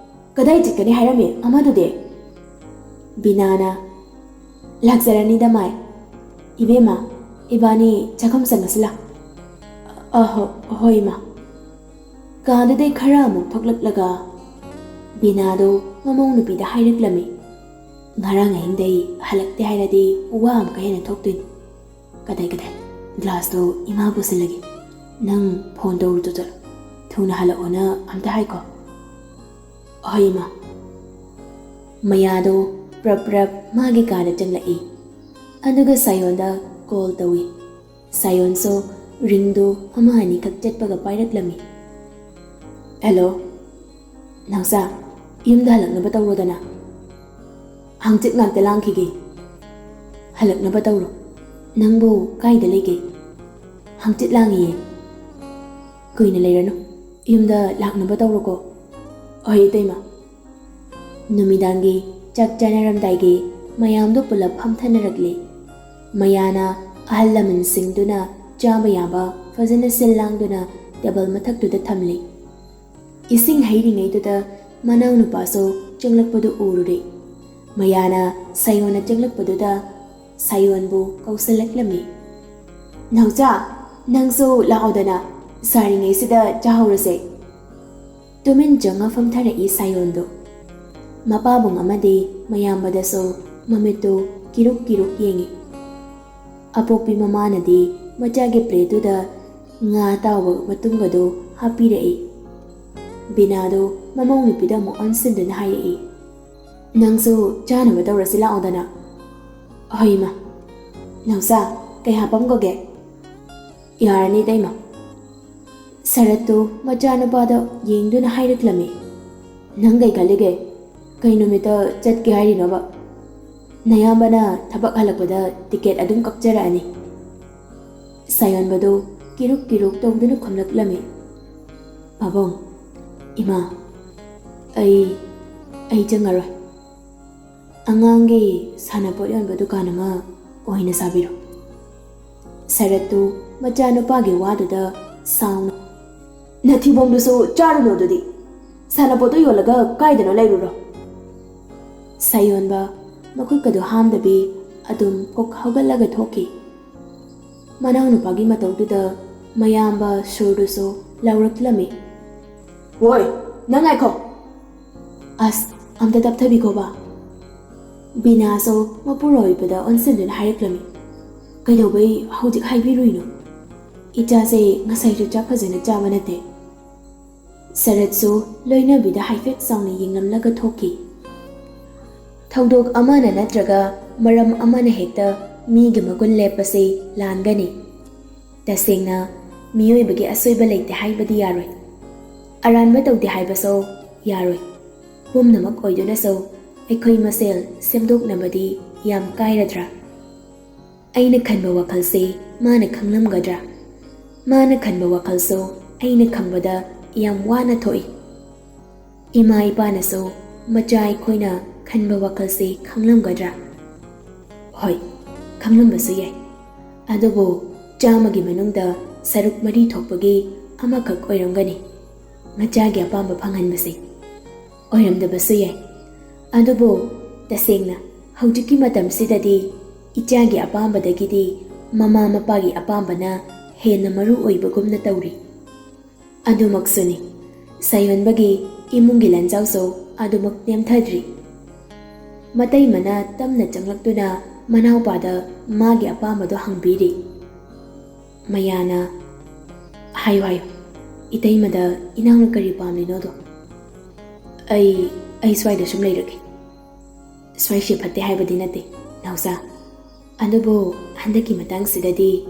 ꯀꯗꯥꯏ ꯆꯠꯀꯅꯤ ꯍꯥꯏꯔꯝꯃꯤ ꯑꯃꯗꯨꯗꯤ?" ꯕꯤꯅꯥꯅ, "ꯂꯥꯛꯆꯔꯅꯤꯗ ꯃꯥꯏ꯫ ꯏꯕꯦꯝꯃ, ꯏꯕꯥꯅꯤ ꯆꯥꯛꯈꯨꯝ ꯆꯪꯉꯁꯤ ꯂꯥꯎ꯫" "ꯑꯍꯣ, ꯍꯣꯏ ꯏꯃꯥ꯫" ꯀꯥꯗꯨꯗꯩ ꯈꯔ ꯑꯃꯨꯛ ꯊꯣꯛꯂꯛꯂꯒ ꯕꯤꯅꯥꯗꯣ ꯃꯃꯧ ꯅꯨꯄꯤꯗ ꯍꯥꯏꯔꯛꯂꯝꯃꯤ, "ꯉꯔꯥꯡ ꯑꯍꯤꯡꯗꯩ ꯍꯜꯂꯛꯇꯦ ꯍꯥꯏꯔꯗꯤ ꯋꯥ ꯑꯃꯨꯛꯀ ꯍꯦꯟꯅ ꯊꯣꯛꯇꯣꯏꯅꯤ꯫ ꯀꯗꯥꯏ ꯀꯗꯥꯏ, ꯒ꯭ꯂꯥꯁꯇꯣ ꯏꯃꯥ ꯄꯨꯁꯤꯜꯂꯒꯦ꯫ ꯅꯪ ꯐꯣꯟ ꯇꯧꯔꯨꯆꯣ ꯆꯠꯂꯣ꯫ ꯊꯨꯅ ꯍꯜꯂꯛꯑꯣꯅ ꯑꯝꯇ ꯍꯥꯏꯀꯣ꯫" "ꯍꯣꯏ ꯏꯃꯥ꯫" ꯃꯌꯥꯗꯣ ꯄ꯭ꯔꯞ ꯄ꯭ꯔꯞ ꯃꯥꯒꯤ ꯀꯥꯗ ꯆꯪꯂꯛꯏ꯫ ꯑꯗꯨꯒ ꯁꯥꯌꯣꯟꯗ ꯀꯣꯜ ꯇꯧꯏ꯫ ꯁꯥꯌꯣꯟꯁꯨ ꯔꯤꯡꯗꯨ ꯑꯃ ꯑꯅꯤꯈꯛ ꯆꯠꯄꯒ ꯄꯥꯏꯔꯛꯂꯝꯃꯤ꯫ "ꯍꯦꯜꯂꯣ, ꯅꯥꯎꯆꯥ, ꯌꯨꯝꯗ ꯍꯜꯂꯛꯅꯕ ꯇꯧꯔꯣꯗꯅ꯫ ꯍꯪꯆꯤꯠ ꯉꯥꯛꯇ ꯂꯥꯡꯈꯤꯒꯦ꯫ ꯍꯜꯂꯛꯅꯕ ꯇꯧꯔꯣ꯫ ꯅꯪꯕꯨ ꯀꯥꯏꯗ ꯂꯩꯒꯦ?" "ꯍꯪꯆꯤꯠ ꯂꯥꯡꯉꯤꯌꯦ꯫" "ꯀꯨꯏꯅ ꯂꯩꯔꯅꯨ, ꯌꯨꯝꯗ ꯂꯥꯛꯅꯕ ꯇꯧꯔꯣꯀꯣ꯫" "ꯍꯣꯏ, ꯏꯇꯩꯃ꯫" ꯅꯨꯃꯤꯗꯥꯡꯒꯤ ꯆꯥꯛ ꯆꯥꯅꯔꯝꯗꯥꯏꯒꯤ ꯃꯌꯥꯝꯗꯣ ꯄꯨꯂꯞ ꯐꯝꯊꯅꯔꯛꯂꯦ꯫ ꯃꯌꯥꯅ ꯑꯍꯜ ꯂꯃꯟꯁꯤꯡꯗꯨꯅ ꯆꯥꯕ ꯌꯥꯕ ꯐꯖꯅ ꯁꯤꯜ ꯂꯥꯡꯗꯨꯅ ꯇꯦꯕꯜ ꯃꯊꯛꯇꯨꯗ ꯊꯝꯂꯤ꯫ ꯏꯁꯤꯡ ꯍꯩꯔꯤꯉꯩꯗꯨꯗ ꯃꯅꯥꯎꯅꯨꯄꯥꯁꯨ ꯆꯪꯂꯛꯄꯗꯨ ꯎꯔꯨꯔꯦ꯫ ꯃꯌꯥꯅ ꯁꯥꯌꯣꯟꯅ ꯆꯪꯂꯛꯄꯗꯨꯗ ꯁꯥꯌꯣꯟꯕꯨ ꯀꯧꯁꯜꯂꯛꯂꯝꯃꯤ꯫ "ꯅꯥꯎꯆꯥ, ꯅꯪꯁꯨ ꯂꯥꯛꯑꯣꯗꯅ, ꯁꯥꯔꯤꯉꯩꯁꯤꯗ ꯆꯥꯍꯧꯔꯁꯦ꯫" ꯇꯨꯃꯤꯟ ꯆꯪꯉ ꯐꯝꯊꯔꯛꯏ ꯁꯥꯌꯣꯟꯗꯣ꯫ ꯃꯄꯥꯕꯨꯡ ꯑꯃꯗꯤ ꯃꯌꯥꯝꯕꯗꯁꯨ ꯃꯃꯤꯠꯇꯨ ꯀꯤꯔꯨꯛ ꯀꯤꯔꯨꯛ ꯌꯦꯡꯉꯤ꯫ ꯑꯄꯣꯛꯄꯤ ꯃꯃꯥꯅꯗꯤ ꯃꯆꯥꯒꯤ ꯄ꯭ꯂꯦꯠꯇꯨꯗ ꯉꯥ ꯑꯇꯥꯎꯕ ꯃꯇꯨꯝꯒꯗꯣ ꯍꯥꯞꯄꯤꯔꯛꯏ꯫ ꯕꯤꯅꯥꯗꯣ ꯃꯃꯧ ꯅꯨꯄꯤꯗ ꯑꯃꯨꯛ ꯑꯣꯟꯁꯤꯟꯗꯨꯅ ꯍꯥꯏꯔꯛꯏ, "ꯅꯪꯁꯨ ꯆꯥꯅꯕ ꯇꯧꯔꯁꯤ ꯂꯥꯛꯑꯣꯗꯅ꯫" "ꯍꯣꯏ ꯏꯃꯥ꯫ ꯅꯥꯎꯆꯥ, ꯀꯩ ꯍꯥꯞꯄꯝꯈꯣꯒꯦ?" "ꯌꯥꯔꯅꯤ ꯏꯇꯩꯃ꯫" ꯁꯔꯠꯇꯨ ꯃꯆꯥꯅꯨꯄꯥꯗ ꯌꯦꯡꯗꯨꯅ ꯍꯥꯏꯔꯛꯂꯝꯃꯤ, "ꯅꯪ ꯀꯩ ꯈꯜꯂꯤꯒꯦ? ꯀꯩ ꯅꯨꯃꯤꯠꯇ ꯆꯠꯀꯦ ꯍꯥꯏꯔꯤꯅꯣꯕ? ꯅꯌꯥꯝꯕꯅ ꯊꯕꯛ ꯍꯜꯂꯛꯄꯗ ꯇꯤꯀꯦꯠ ꯑꯗꯨꯝ ꯀꯛꯆꯔꯛꯑꯅꯤ꯫" ꯁꯥꯌꯣꯟꯕꯗꯨ ꯀꯤꯔꯨꯛ ꯀꯤꯔꯨꯛ ꯇꯧꯗꯨꯅ ꯈꯨꯝꯂꯛꯂꯝꯃꯤ, "ꯄꯥꯕꯨꯡ, ꯏꯃꯥ, ꯑꯩ, ꯑꯩ ꯆꯪꯉꯔꯣꯏ꯫ ꯑꯉꯥꯡꯒꯤ ꯁꯥꯟꯅꯄꯣꯠ ꯌꯣꯟꯕ ꯗꯨꯀꯥꯟ ꯑꯃ ꯑꯣꯏꯅ ꯁꯥꯕꯤꯔꯣ꯫" ꯁꯔꯠꯇꯨ ꯃꯆꯥꯅꯨꯄꯥꯒꯤ ꯋꯥꯗꯨꯗ ꯁꯥꯎꯅ, "ꯅꯊꯤꯕꯣꯡꯗꯨꯁꯨ ꯆꯥꯔꯨꯅꯨ ꯑꯗꯨꯗꯤ꯫ ꯁꯥꯟꯅꯄꯣꯠꯇꯨ ꯌꯣꯜꯂꯒ ꯀꯥꯏꯗꯅꯣ ꯂꯩꯔꯨꯔꯣ꯫" ꯁꯥꯌꯣꯟꯕ ꯃꯈꯨꯠꯀꯗꯨ ꯍꯥꯝꯗꯕꯤ ꯑꯗꯨꯝ ꯀꯣꯛ ꯍꯧꯒꯠꯂꯒ ꯊꯣꯛꯈꯤ꯫ ꯃꯅꯥꯎꯅꯨꯄꯥꯒꯤ ꯃꯇꯧꯗꯨꯗ ꯃꯌꯥꯝꯕ ꯁꯨꯔꯗꯨꯁꯨ ꯂꯥꯎꯔꯛꯂꯝꯃꯤ, "ꯍꯣꯏ, ꯅꯪ ꯉꯥꯏꯈꯣ꯫" "ꯑꯁ, ꯑꯝꯇ ꯇꯞꯊꯕꯤꯈꯣꯕ꯫" ꯕꯤꯅꯥꯁꯨ ꯃꯄꯨꯔꯣꯏꯕꯗ ꯑꯣꯟꯁꯤꯟꯗꯨꯅ ꯍꯥꯏꯔꯛꯂꯝꯃꯤ, "ꯀꯩꯗꯧꯕꯩ ꯍꯧꯖꯤꯛ ꯍꯥꯏꯕꯤꯔꯨꯏꯅꯣ? ꯏꯆꯥꯁꯦ ꯉꯁꯥꯏꯁꯨ ꯆꯥꯛ ꯐꯖꯅ ꯆꯥꯕ ꯅꯠꯇꯦ꯫" ꯁꯔꯠꯁꯨ ꯂꯣꯏꯅꯕꯤꯗ ꯍꯥꯏꯐꯦꯠ ꯆꯥꯎꯅ ꯌꯦꯡꯂꯝꯂꯒ ꯊꯣꯛꯈꯤ꯫ ꯊꯧꯗꯣꯛ ꯑꯃꯅ ꯅꯠꯇ꯭ꯔꯒ ꯃꯔꯝ ꯑꯃꯅ ꯍꯦꯛꯇ ꯃꯤꯒꯤ ꯃꯒꯨꯟ ꯂꯦꯞꯄꯁꯤ ꯂꯥꯟꯒꯅꯤ꯫ ꯇꯁꯦꯡꯅ, ꯃꯤꯑꯣꯏꯕꯒꯤ ꯑꯁꯣꯏꯕ ꯂꯩꯇꯦ ꯍꯥꯏꯕꯗꯤ ꯌꯥꯔꯣꯏ꯫ ꯑꯔꯥꯟꯕ ꯇꯧꯗꯦ ꯍꯥꯏꯕꯁꯨ ꯌꯥꯔꯣꯏ꯫ ꯄꯨꯝꯅꯃꯛ ꯑꯣꯏꯗꯨꯅꯁꯨ ꯑꯩꯈꯣꯏ ꯃꯁꯦꯜ ꯁꯦꯝꯗꯣꯛꯅꯕꯗꯤ ꯌꯥꯝ ꯀꯥꯏꯔꯗ꯭ꯔꯥ? ꯑꯩꯅ ꯈꯟꯕ ꯋꯥꯈꯜꯁꯦ ꯃꯥꯅ ꯈꯪꯂꯝꯒꯗ꯭ꯔꯥ? ꯃꯥꯅ ꯈꯟꯕ ꯋꯥꯈꯜꯁꯨ ꯑꯩꯅ ꯈꯪꯕꯗ ꯌꯥꯝ ꯋꯥꯅ ꯊꯣꯛꯏ꯫ ꯏꯃꯥ ꯏꯄꯥꯅꯁꯨ ꯃꯆꯥ ꯑꯩꯈꯣꯏꯅ ꯈꯟꯕ ꯋꯥꯈꯜꯁꯦ ꯈꯪꯂꯝꯒꯗ꯭ꯔꯥ? ꯍꯣꯏ, ꯈꯪꯂꯝꯕꯁꯨ ꯌꯥꯏ꯫ ꯑꯗꯨꯕꯨ ꯆꯥꯝꯃꯒꯤ ꯃꯅꯨꯡꯗ ꯁꯔꯨꯛ ꯃꯔꯤ ꯊꯣꯛꯄꯒꯤ ꯑꯃꯈꯛ ꯑꯣꯏꯔꯝꯒꯅꯤ ꯃꯆꯥꯒꯤ ꯑꯄꯥꯝꯕ ꯐꯪꯍꯟꯕꯁꯦ꯫ ꯑꯣꯏꯔꯝꯗꯕꯁꯨ ꯌꯥꯏ꯫ ꯑꯗꯨꯕꯨ ꯇꯁꯦꯡꯅ ꯍꯧꯖꯤꯛꯀꯤ ꯃꯇꯝꯁꯤꯗꯗꯤ ꯏꯆꯥꯒꯤ ꯑꯄꯥꯝꯕꯗꯒꯤꯗꯤ ꯃꯃꯥ ꯃꯄꯥꯒꯤ ꯑꯄꯥꯝꯕꯅ ꯍꯦꯟꯅ ꯃꯔꯨ ꯑꯣꯏꯕꯒꯨꯝꯅ ꯇꯧꯔꯤ꯫ ꯑꯗꯨꯃꯛꯁꯨꯅꯤ, ꯁꯥꯌꯣꯟꯕꯒꯤ ꯏꯃꯨꯡꯒꯤ ꯂꯟꯖꯥꯎꯁꯨ ꯑꯗꯨꯃꯛ ꯅꯦꯝꯊꯗ꯭ꯔꯤ꯫ ꯃꯇꯩꯃꯅ ꯇꯞꯅ ꯆꯪꯂꯛꯇꯨꯅ ꯃꯅꯥꯎꯄꯥꯗ ꯃꯥꯒꯤ ꯑꯄꯥꯝꯕꯗꯣ ꯍꯪꯕꯤꯔꯤ꯫ ꯃꯌꯥꯅ, "ꯍꯥꯏꯌꯨ, ꯍꯥꯏꯌꯨ, ꯏꯇꯩꯃꯗ ꯏꯅꯥꯎꯅ ꯀꯔꯤ ꯄꯥꯝꯂꯤꯅꯣꯗꯣ꯫ ꯑꯩ, ꯑꯩ ꯁ꯭ꯋꯥꯏꯗ ꯁꯨꯝ ꯂꯩꯔꯒꯦ꯫ ꯁ꯭ꯋꯥꯏꯁꯦ ꯐꯠꯇꯦ ꯍꯥꯏꯕꯗꯤ ꯅꯠꯇꯦ, ꯅꯥꯎꯆꯥ꯫ ꯑꯗꯨꯕꯨ ꯍꯟꯗꯛꯀꯤ ꯃꯇꯥꯡꯁꯤꯗꯗꯤ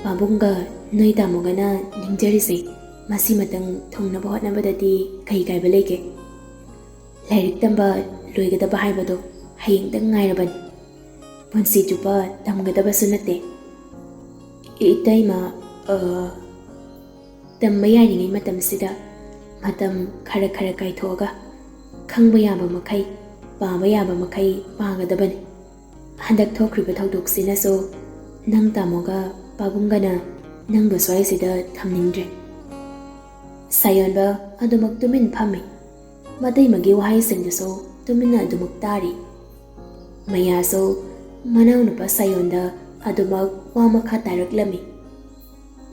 ꯄꯥꯕꯨꯡꯒ ꯅꯣꯏ ꯇꯥꯃꯣꯒꯅ ꯅꯤꯡꯖꯔꯤꯁꯦ ꯃꯁꯤꯃꯇꯪ ꯊꯨꯡꯅꯕ ꯍꯣꯠꯅꯕꯗꯗꯤ ꯀꯩ ꯀꯥꯏꯕ ꯂꯩꯒꯦ? ꯂꯥꯏꯔꯤꯛ ꯇꯝꯕ ꯂꯣꯏꯒꯗꯕ ꯍꯥꯏꯕꯗꯣ ꯍꯌꯦꯡꯇꯪ ꯉꯥꯏꯔꯕꯅꯤ꯫ ꯄꯨꯟꯁꯤ ꯆꯨꯞꯄ ꯇꯝꯒꯗꯕꯁꯨ ꯅꯠꯇꯦ꯫ ꯏꯇꯩꯃ, ꯑ, ꯇꯝꯕ ꯌꯥꯔꯤꯉꯩ ꯃꯇꯝꯁꯤꯗ ꯃꯇꯝ ꯈꯔ ꯈꯔ ꯀꯥꯏꯊꯣꯛꯑꯒ ꯈꯪꯕ ꯌꯥꯕ ꯃꯈꯩ, ꯄꯥꯕ ꯌꯥꯕ ꯃꯈꯩ ꯄꯥꯒꯗꯕꯅꯤ꯫ ꯍꯟꯗꯛ ꯊꯣꯛꯈ꯭ꯔꯤꯕ ꯊꯧꯗꯣꯛꯁꯤꯅꯁꯨ ꯅꯪ ꯇꯥꯃꯣꯒ ꯄꯥꯕꯨꯡꯒꯅ ꯅꯪꯕꯨ ꯁ꯭ꯋꯥꯏꯁꯤꯗ ꯊꯝꯅꯤꯡꯗ꯭ꯔꯦ꯫" ꯁꯥꯌꯣꯟꯕ ꯑꯗꯨꯃꯛ ꯇꯨꯃꯤꯟ ꯐꯝꯃꯤ꯫ ꯃꯇꯩꯃꯒꯤ ꯋꯥꯍꯩꯁꯤꯡꯗꯨꯁꯨ ꯇꯨꯃꯤꯟꯅ ꯑꯗꯨꯃꯛ ꯇꯥꯔꯤ꯫ ꯃꯌꯥꯁꯨ ꯃꯅꯥꯎꯅꯨꯄꯥ ꯁꯥꯌꯣꯟꯗ ꯑꯗꯨꯃꯛ ꯋꯥ ꯃꯈꯥ ꯇꯥꯔꯛꯂꯝꯃꯤ꯫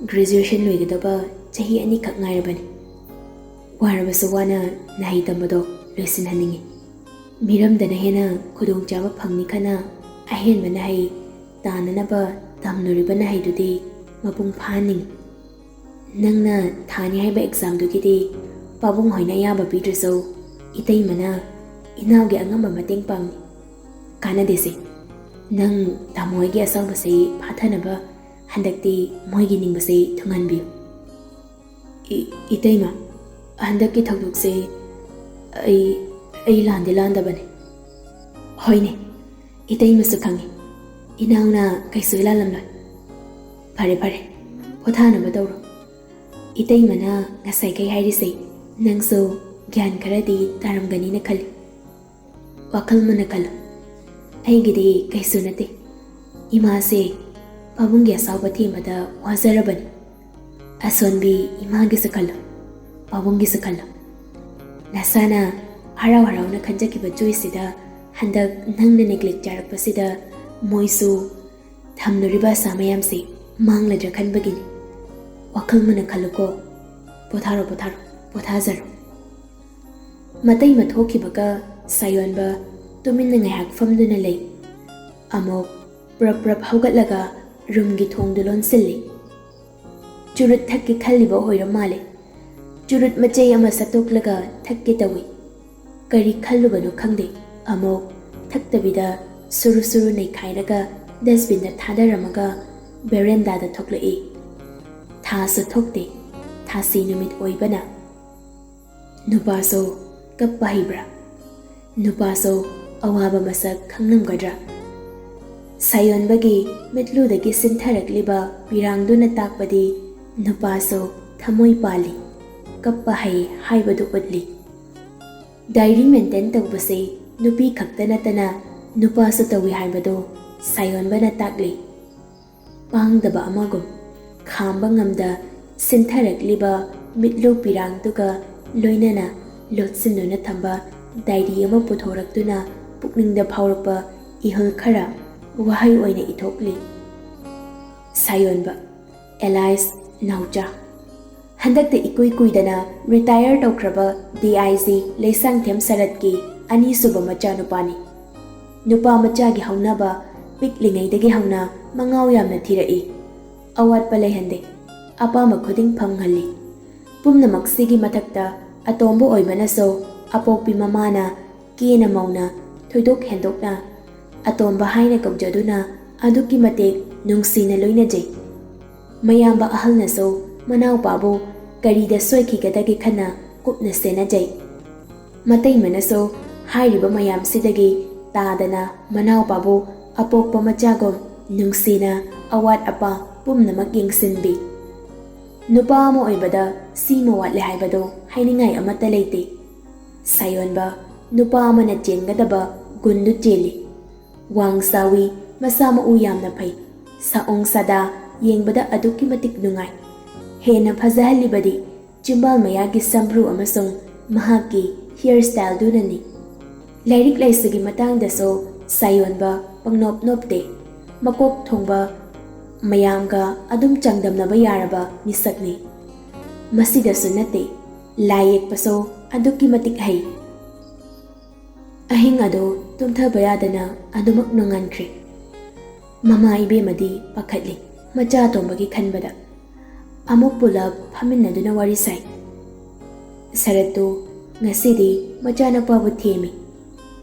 "Graduation ꯂꯣꯏꯒꯗꯕ ꯆꯍꯤ ꯑꯅꯤꯈꯛ ꯉꯥꯏꯔꯕꯅꯤ꯫ ꯋꯥꯔꯕꯁꯨ ꯋꯥꯅ ꯅꯍꯩ ꯇꯝꯕꯗꯣ ꯂꯣꯏꯁꯤꯟꯍꯟꯅꯤꯡꯉꯤ꯫ ꯃꯤꯔꯝꯗꯅ ꯍꯦꯟꯅ ꯈꯨꯗꯣꯡꯆꯥꯕ ꯐꯪꯅꯤ ꯈꯟꯅ ꯑꯍꯦꯟꯕ ꯅꯍꯩ ꯇꯥꯅꯅꯕ ꯇꯝꯂꯨꯔꯤꯕ ꯅꯍꯩꯗꯨꯗꯤ ꯃꯄꯨꯡ ꯐꯥꯍꯟꯅꯤꯡꯉꯤ꯫ ꯅꯪꯅ ꯊꯥꯅꯤ ꯍꯥꯏꯕ examꯗꯨꯒꯤꯗꯤ ꯄꯥꯕꯨꯡ ꯍꯣꯏꯅ ꯑꯌꯥꯕ ꯄꯤꯗ꯭ꯔꯁꯨ ꯏꯇꯩꯃꯅ ꯏꯅꯥꯎꯒꯤ ꯑꯉꯝꯕ ꯃꯇꯦꯡ ꯄꯥꯡꯅꯤ꯫ ꯀꯥꯟꯅꯗꯦꯁꯦ꯫ ꯅꯪ ꯇꯥꯃꯣ ꯍꯣꯏꯒꯤ ꯑꯁꯥꯎꯕꯁꯦ ꯐꯥꯊꯅꯕ ꯍꯟꯗꯛꯇꯤ ꯃꯣꯏꯒꯤ ꯅꯤꯡꯕꯁꯦ ꯊꯨꯡꯍꯟꯕꯤꯌꯨ꯫" "ꯏ-, ꯏꯇꯩꯃ, ꯍꯟꯗꯛꯀꯤ ꯊꯧꯗꯣꯛꯁꯦ ꯑꯩ, ꯑꯩ ꯂꯥꯟꯗꯤ ꯂꯥꯟꯗꯕꯅꯤ꯫" "ꯍꯣꯏꯅꯦ, ꯏꯇꯩꯃꯁꯨ ꯈꯪꯉꯤ꯫ ꯏꯅꯥꯎꯅ ꯀꯩꯁꯨ ꯂꯥꯜꯂꯝꯂꯣꯏ꯫ ꯐꯔꯦ, ꯐꯔꯦ, ꯄꯣꯊꯥꯅꯕ ꯇꯧꯔꯣ꯫" ꯏꯇꯩꯃꯅ ꯉꯁꯥꯏꯈꯩ ꯍꯥꯏꯔꯤꯁꯦ ꯅꯪꯁꯨ ꯒ꯭ꯌꯥꯟ ꯈꯔꯗꯤ ꯇꯥꯔꯝꯒꯅꯤꯅ ꯈꯜꯂꯤ꯫ ꯋꯥꯈꯜ ꯃꯨꯟꯅ ꯈꯜꯂꯨ꯫ ꯑꯩꯒꯤꯗꯤ ꯀꯩꯁꯨ ꯅꯠꯇꯦ꯫ ꯏꯃꯥꯁꯦ ꯄꯥꯕꯨꯡꯒꯤ ꯑꯁꯥꯎꯕ ꯊꯦꯝꯕꯗ ꯋꯥꯖꯔꯕꯅꯤ꯫ ꯑꯁꯣꯟꯕꯤ ꯏꯃꯥꯒꯤꯁꯨ ꯈꯜꯂꯨ, ꯄꯥꯕꯨꯡꯒꯤꯁꯨ ꯈꯜꯂꯨ꯫ ꯅꯁꯥꯅ ꯍꯔꯥꯎ ꯍꯔꯥꯎꯅ ꯈꯟꯖꯈꯤꯕ ꯆꯣꯏꯁꯤꯗ ꯍꯟꯗꯛ ꯅꯪꯅ neglect ꯆꯥꯔꯛꯄꯁꯤꯗ ꯃꯣꯏꯁꯨ ꯊꯝꯂꯨꯔꯤꯕ ꯑꯁꯥ ꯃꯌꯥꯝꯁꯦ ꯃꯥꯡꯂꯗ꯭ꯔꯥ ꯈꯟꯕꯒꯤꯅꯤ꯫ ꯋꯥꯈꯜ ꯃꯨꯟꯅ ꯈꯜꯂꯨꯀꯣ꯫ ꯄꯣꯊꯥꯔꯣ, ꯄꯣꯊꯥꯔꯣ꯫ ꯄꯣꯊꯥꯖꯔꯣ꯫ ꯃꯇꯩ ꯃꯊꯣꯛꯈꯤꯕꯒ ꯁꯥꯌꯣꯟꯕ ꯇꯨꯃꯤꯟꯅ ꯉꯥꯏꯍꯥꯛ ꯐꯝꯗꯨꯅ ꯂꯩ꯫ ꯑꯃꯨꯛ ꯄ꯭ꯔꯞ ꯄ꯭ꯔꯞ ꯍꯧꯒꯠꯂꯒ ꯔꯨꯝꯒꯤ ꯊꯣꯡꯗꯨ ꯂꯣꯟꯁꯤꯜꯂꯤ꯫ ꯆꯨꯔꯨꯠ ꯊꯛꯀꯦ ꯈꯜꯂꯤꯕ ꯑꯣꯏꯔ ꯃꯥꯜꯂꯦ꯫ ꯆꯨꯔꯨꯠ ꯃꯆꯩ ꯑꯃ ꯁꯠꯇꯣꯛꯂꯒ ꯊꯛꯀꯦ ꯇꯧꯏ꯫ ꯀꯔꯤ ꯈꯜꯂꯨꯕꯅꯣ ꯈꯪꯗꯦ, ꯑꯃꯨꯛ ꯊꯛꯇꯕꯤꯗ ꯁꯨꯔꯨ ꯁꯨꯔꯨ ꯅꯩꯈꯥꯏꯔꯒ ꯗꯁꯕꯤꯟꯗ ꯊꯥꯗꯔꯝꯃꯒ ꯕꯦꯔꯦꯟꯗꯥꯗ ꯊꯣꯛꯂꯛꯏ꯫ ꯊꯥꯁꯨ ꯊꯣꯛꯇꯦ, ꯊꯥꯁꯤ ꯅꯨꯃꯤꯠ ꯑꯣꯏꯕꯅ꯫ ꯅꯨꯄꯥꯁꯨ ꯀꯞꯄ ꯍꯩꯕ꯭ꯔꯥ? ꯅꯨꯄꯥꯁꯨ ꯑꯋꯥꯕ ꯃꯁꯛ ꯈꯪꯂꯝꯒꯗ꯭ꯔꯥ? ꯁꯥꯌꯣꯟꯕꯒꯤ ꯃꯤꯠꯂꯨꯗꯒꯤ ꯁꯤꯟꯊꯔꯛꯂꯤꯕ ꯄꯤꯔꯥꯡꯗꯨꯅ ꯇꯥꯛꯄꯗꯤ ꯅꯨꯄꯥꯁꯨ ꯊꯃꯣꯏ ꯄꯥꯜꯂꯤ, ꯀꯞꯄ ꯍꯩ ꯍꯥꯏꯕꯗꯨ ꯎꯠꯂꯤ꯫ ꯗꯥꯏꯔꯤ ꯃꯦꯟꯇꯦꯟ ꯇꯧꯕꯁꯦ ꯅꯨꯄꯤ ꯈꯛꯇ ꯅꯠꯇꯅ ꯅꯨꯄꯥꯁꯨ ꯇꯧꯏ ꯍꯥꯏꯕꯗꯨ ꯁꯥꯌꯣꯟꯕꯅ ꯇꯥꯛꯂꯤ꯫ ꯄꯥꯡꯗꯕ ꯑꯃꯒꯨꯝ ꯈꯥꯝꯕ ꯉꯝꯗ ꯁꯤꯟꯊꯔꯛꯂꯤꯕ ꯃꯤꯠꯂꯨ ꯄꯤꯔꯥꯡꯗꯨꯒ ꯂꯣꯏꯅꯅ ꯂꯣꯠꯁꯤꯟꯗꯨꯅ ꯊꯝꯕ ꯗꯥꯏꯔꯤ ꯑꯃ ꯄꯨꯊꯣꯔꯛꯇꯨꯅ ꯄꯨꯛꯅꯤꯡꯗ ꯐꯥꯎꯔꯛꯄ ꯏꯍꯨꯜ ꯈꯔ ꯋꯥꯍꯩ ꯑꯣꯏꯅ ꯏꯊꯣꯛꯂꯤ꯫ ꯁꯥꯌꯣꯟꯕ, ꯑꯦꯂꯥꯏꯁ ꯅꯥꯎꯆꯥ꯫ ꯍꯟꯗꯛꯇ ꯏꯀꯨꯏ ꯀꯨꯏꯗꯅ ꯔꯤꯇꯥꯌꯔ ꯇꯧꯈ꯭ꯔꯕ ꯗꯤ ꯑꯥꯏ ꯖꯤ ꯂꯩꯁꯥꯡꯊꯦꯝ ꯁꯔꯠꯀꯤ ꯑꯅꯤꯁꯨꯕ ꯃꯆꯥꯅꯨꯄꯥꯅꯤ꯫ ꯅꯨꯄꯥ ꯃꯆꯥꯒꯤ ꯍꯧꯅꯕ ꯄꯤꯛꯂꯤꯉꯩꯗꯒꯤ ꯍꯧꯅ ꯃꯉꯥꯎ ꯌꯥꯝꯅ ꯊꯤꯔꯛꯏ꯫ ꯑꯋꯥꯠꯄ ꯂꯩꯍꯟꯗꯦ, ꯑꯄꯥꯝꯕ ꯈꯨꯗꯤꯡ ꯐꯪꯍꯜꯂꯤ꯫ ꯄꯨꯝꯅꯃꯛꯁꯤꯒꯤ ꯃꯊꯛꯇ ꯑꯇꯣꯝꯕ ꯑꯣꯏꯕꯅꯁꯨ ꯑꯄꯣꯛꯄꯤ ꯃꯃꯥꯅ ꯀꯦꯅ ꯃꯧꯅ ꯊꯣꯏꯗꯣꯛ ꯍꯦꯟꯗꯣꯛꯅ ꯑꯇꯣꯝꯕ ꯍꯥꯏꯅ ꯀꯧꯖꯗꯨꯅ ꯑꯗꯨꯛꯀꯤ ꯃꯇꯤꯛ ꯅꯨꯡꯁꯤꯅ ꯂꯣꯏꯅꯖꯩ꯫ ꯃꯌꯥꯝꯕ ꯑꯍꯜꯅꯁꯨ ꯃꯅꯥꯎꯄꯥꯕꯨ ꯀꯔꯤꯗ ꯁꯣꯏꯈꯤꯒꯗꯒꯦ ꯈꯟꯅ ꯀꯨꯞꯅ ꯁꯦꯟꯅꯖꯩ꯫ ꯃꯇꯩꯃꯅꯁꯨ ꯍꯥꯏꯔꯤꯕ ꯃꯌꯥꯝꯁꯤꯗꯒꯤ ꯇꯥꯗꯅ ꯃꯅꯥꯎꯄꯥꯕꯨ ꯑꯄꯣꯛꯄ ꯃꯆꯥꯒꯨꯝ ꯅꯨꯡꯁꯤꯅ ꯑꯋꯥꯠ ꯑꯄꯥ ꯄꯨꯝꯅꯃꯛ ꯌꯦꯡꯁꯤꯟꯕꯤ꯫ ꯅꯨꯄꯥ ꯑꯃ ꯑꯣꯏꯕꯗ ꯁꯤꯃ ꯋꯥꯠꯂꯦ ꯍꯥꯏꯕꯗꯨ ꯍꯥꯏꯅꯤꯡꯉꯥꯏ ꯑꯃꯠꯇ ꯂꯩꯇꯦ꯫ ꯁꯥꯌꯣꯟꯕ ꯅꯨꯄꯥ ꯑꯃꯅ ꯆꯦꯟꯒꯗꯕ ꯒꯨꯟꯗꯨ ꯆꯦꯜꯂꯤ꯫ ꯋꯥꯡ ꯆꯥꯎꯏ, ꯃꯁꯥ ꯃꯎ ꯌꯥꯝꯅ ꯐꯩ, ꯁꯥꯑꯣꯡ ꯁꯥꯗꯥ ꯌꯦꯡꯕꯗ ꯑꯗꯨꯛꯀꯤ ꯃꯇꯤꯛ ꯅꯨꯡꯉꯥꯏ꯫ ꯍꯦꯟꯅ ꯐꯖꯍꯜꯂꯤꯕꯗꯤ ꯆꯤꯝꯕꯥꯜ ꯃꯌꯥꯒꯤ ꯁꯝꯕ꯭ꯔꯨ ꯑꯃꯁꯨꯡ ꯃꯍꯥꯛꯀꯤ ꯍꯤꯌꯔ ꯁ꯭ꯇꯥꯏꯜꯗꯨꯅꯅꯤ꯫ ꯂꯥꯏꯔꯤꯛ ꯂꯥꯏꯁꯨꯒꯤ ꯃꯇꯥꯡꯗꯁꯨ ꯁꯥꯌꯣꯟꯕ ꯄꯪꯅꯣꯞ ꯅꯣꯞꯇꯦ꯫ ꯃꯀꯣꯛ ꯊꯣꯡꯕ, ꯃꯌꯥꯝꯒ ꯑꯗꯨꯝ ꯆꯥꯡꯗꯝꯅꯕ ꯌꯥꯔꯕ ꯃꯤꯁꯛꯅꯤ꯫ ꯃꯁꯤꯗꯁꯨ ꯅꯠꯇꯦ, ꯂꯥꯏ ꯌꯦꯛꯄꯁꯨ ꯑꯗꯨꯛꯀꯤ ꯃꯇꯤꯛ ꯍꯩ꯫ ꯑꯍꯤꯡ ꯑꯗꯨ ꯇꯨꯝꯊꯕ ꯌꯥꯗꯅ ꯑꯗꯨꯃꯛ ꯅꯣꯡꯉꯥꯟꯈ꯭ꯔꯦ꯫ ꯃꯃꯥ ꯏꯕꯦꯝꯃꯗꯤ ꯄꯥꯈꯠꯂꯤ, ꯃꯆꯥ ꯑꯇꯣꯝꯕꯒꯤ ꯈꯟꯕꯗ꯫ ꯑꯃꯨꯛ ꯄꯨꯂꯞ ꯐꯝꯃꯤꯟꯅꯗꯨꯅ ꯋꯥꯔꯤ ꯁꯥꯏ꯫ ꯁꯔꯠꯇꯨ ꯉꯁꯤꯗꯤ ꯃꯆꯥꯅꯨꯄꯥꯕꯨ ꯊꯦꯝꯃꯤ꯫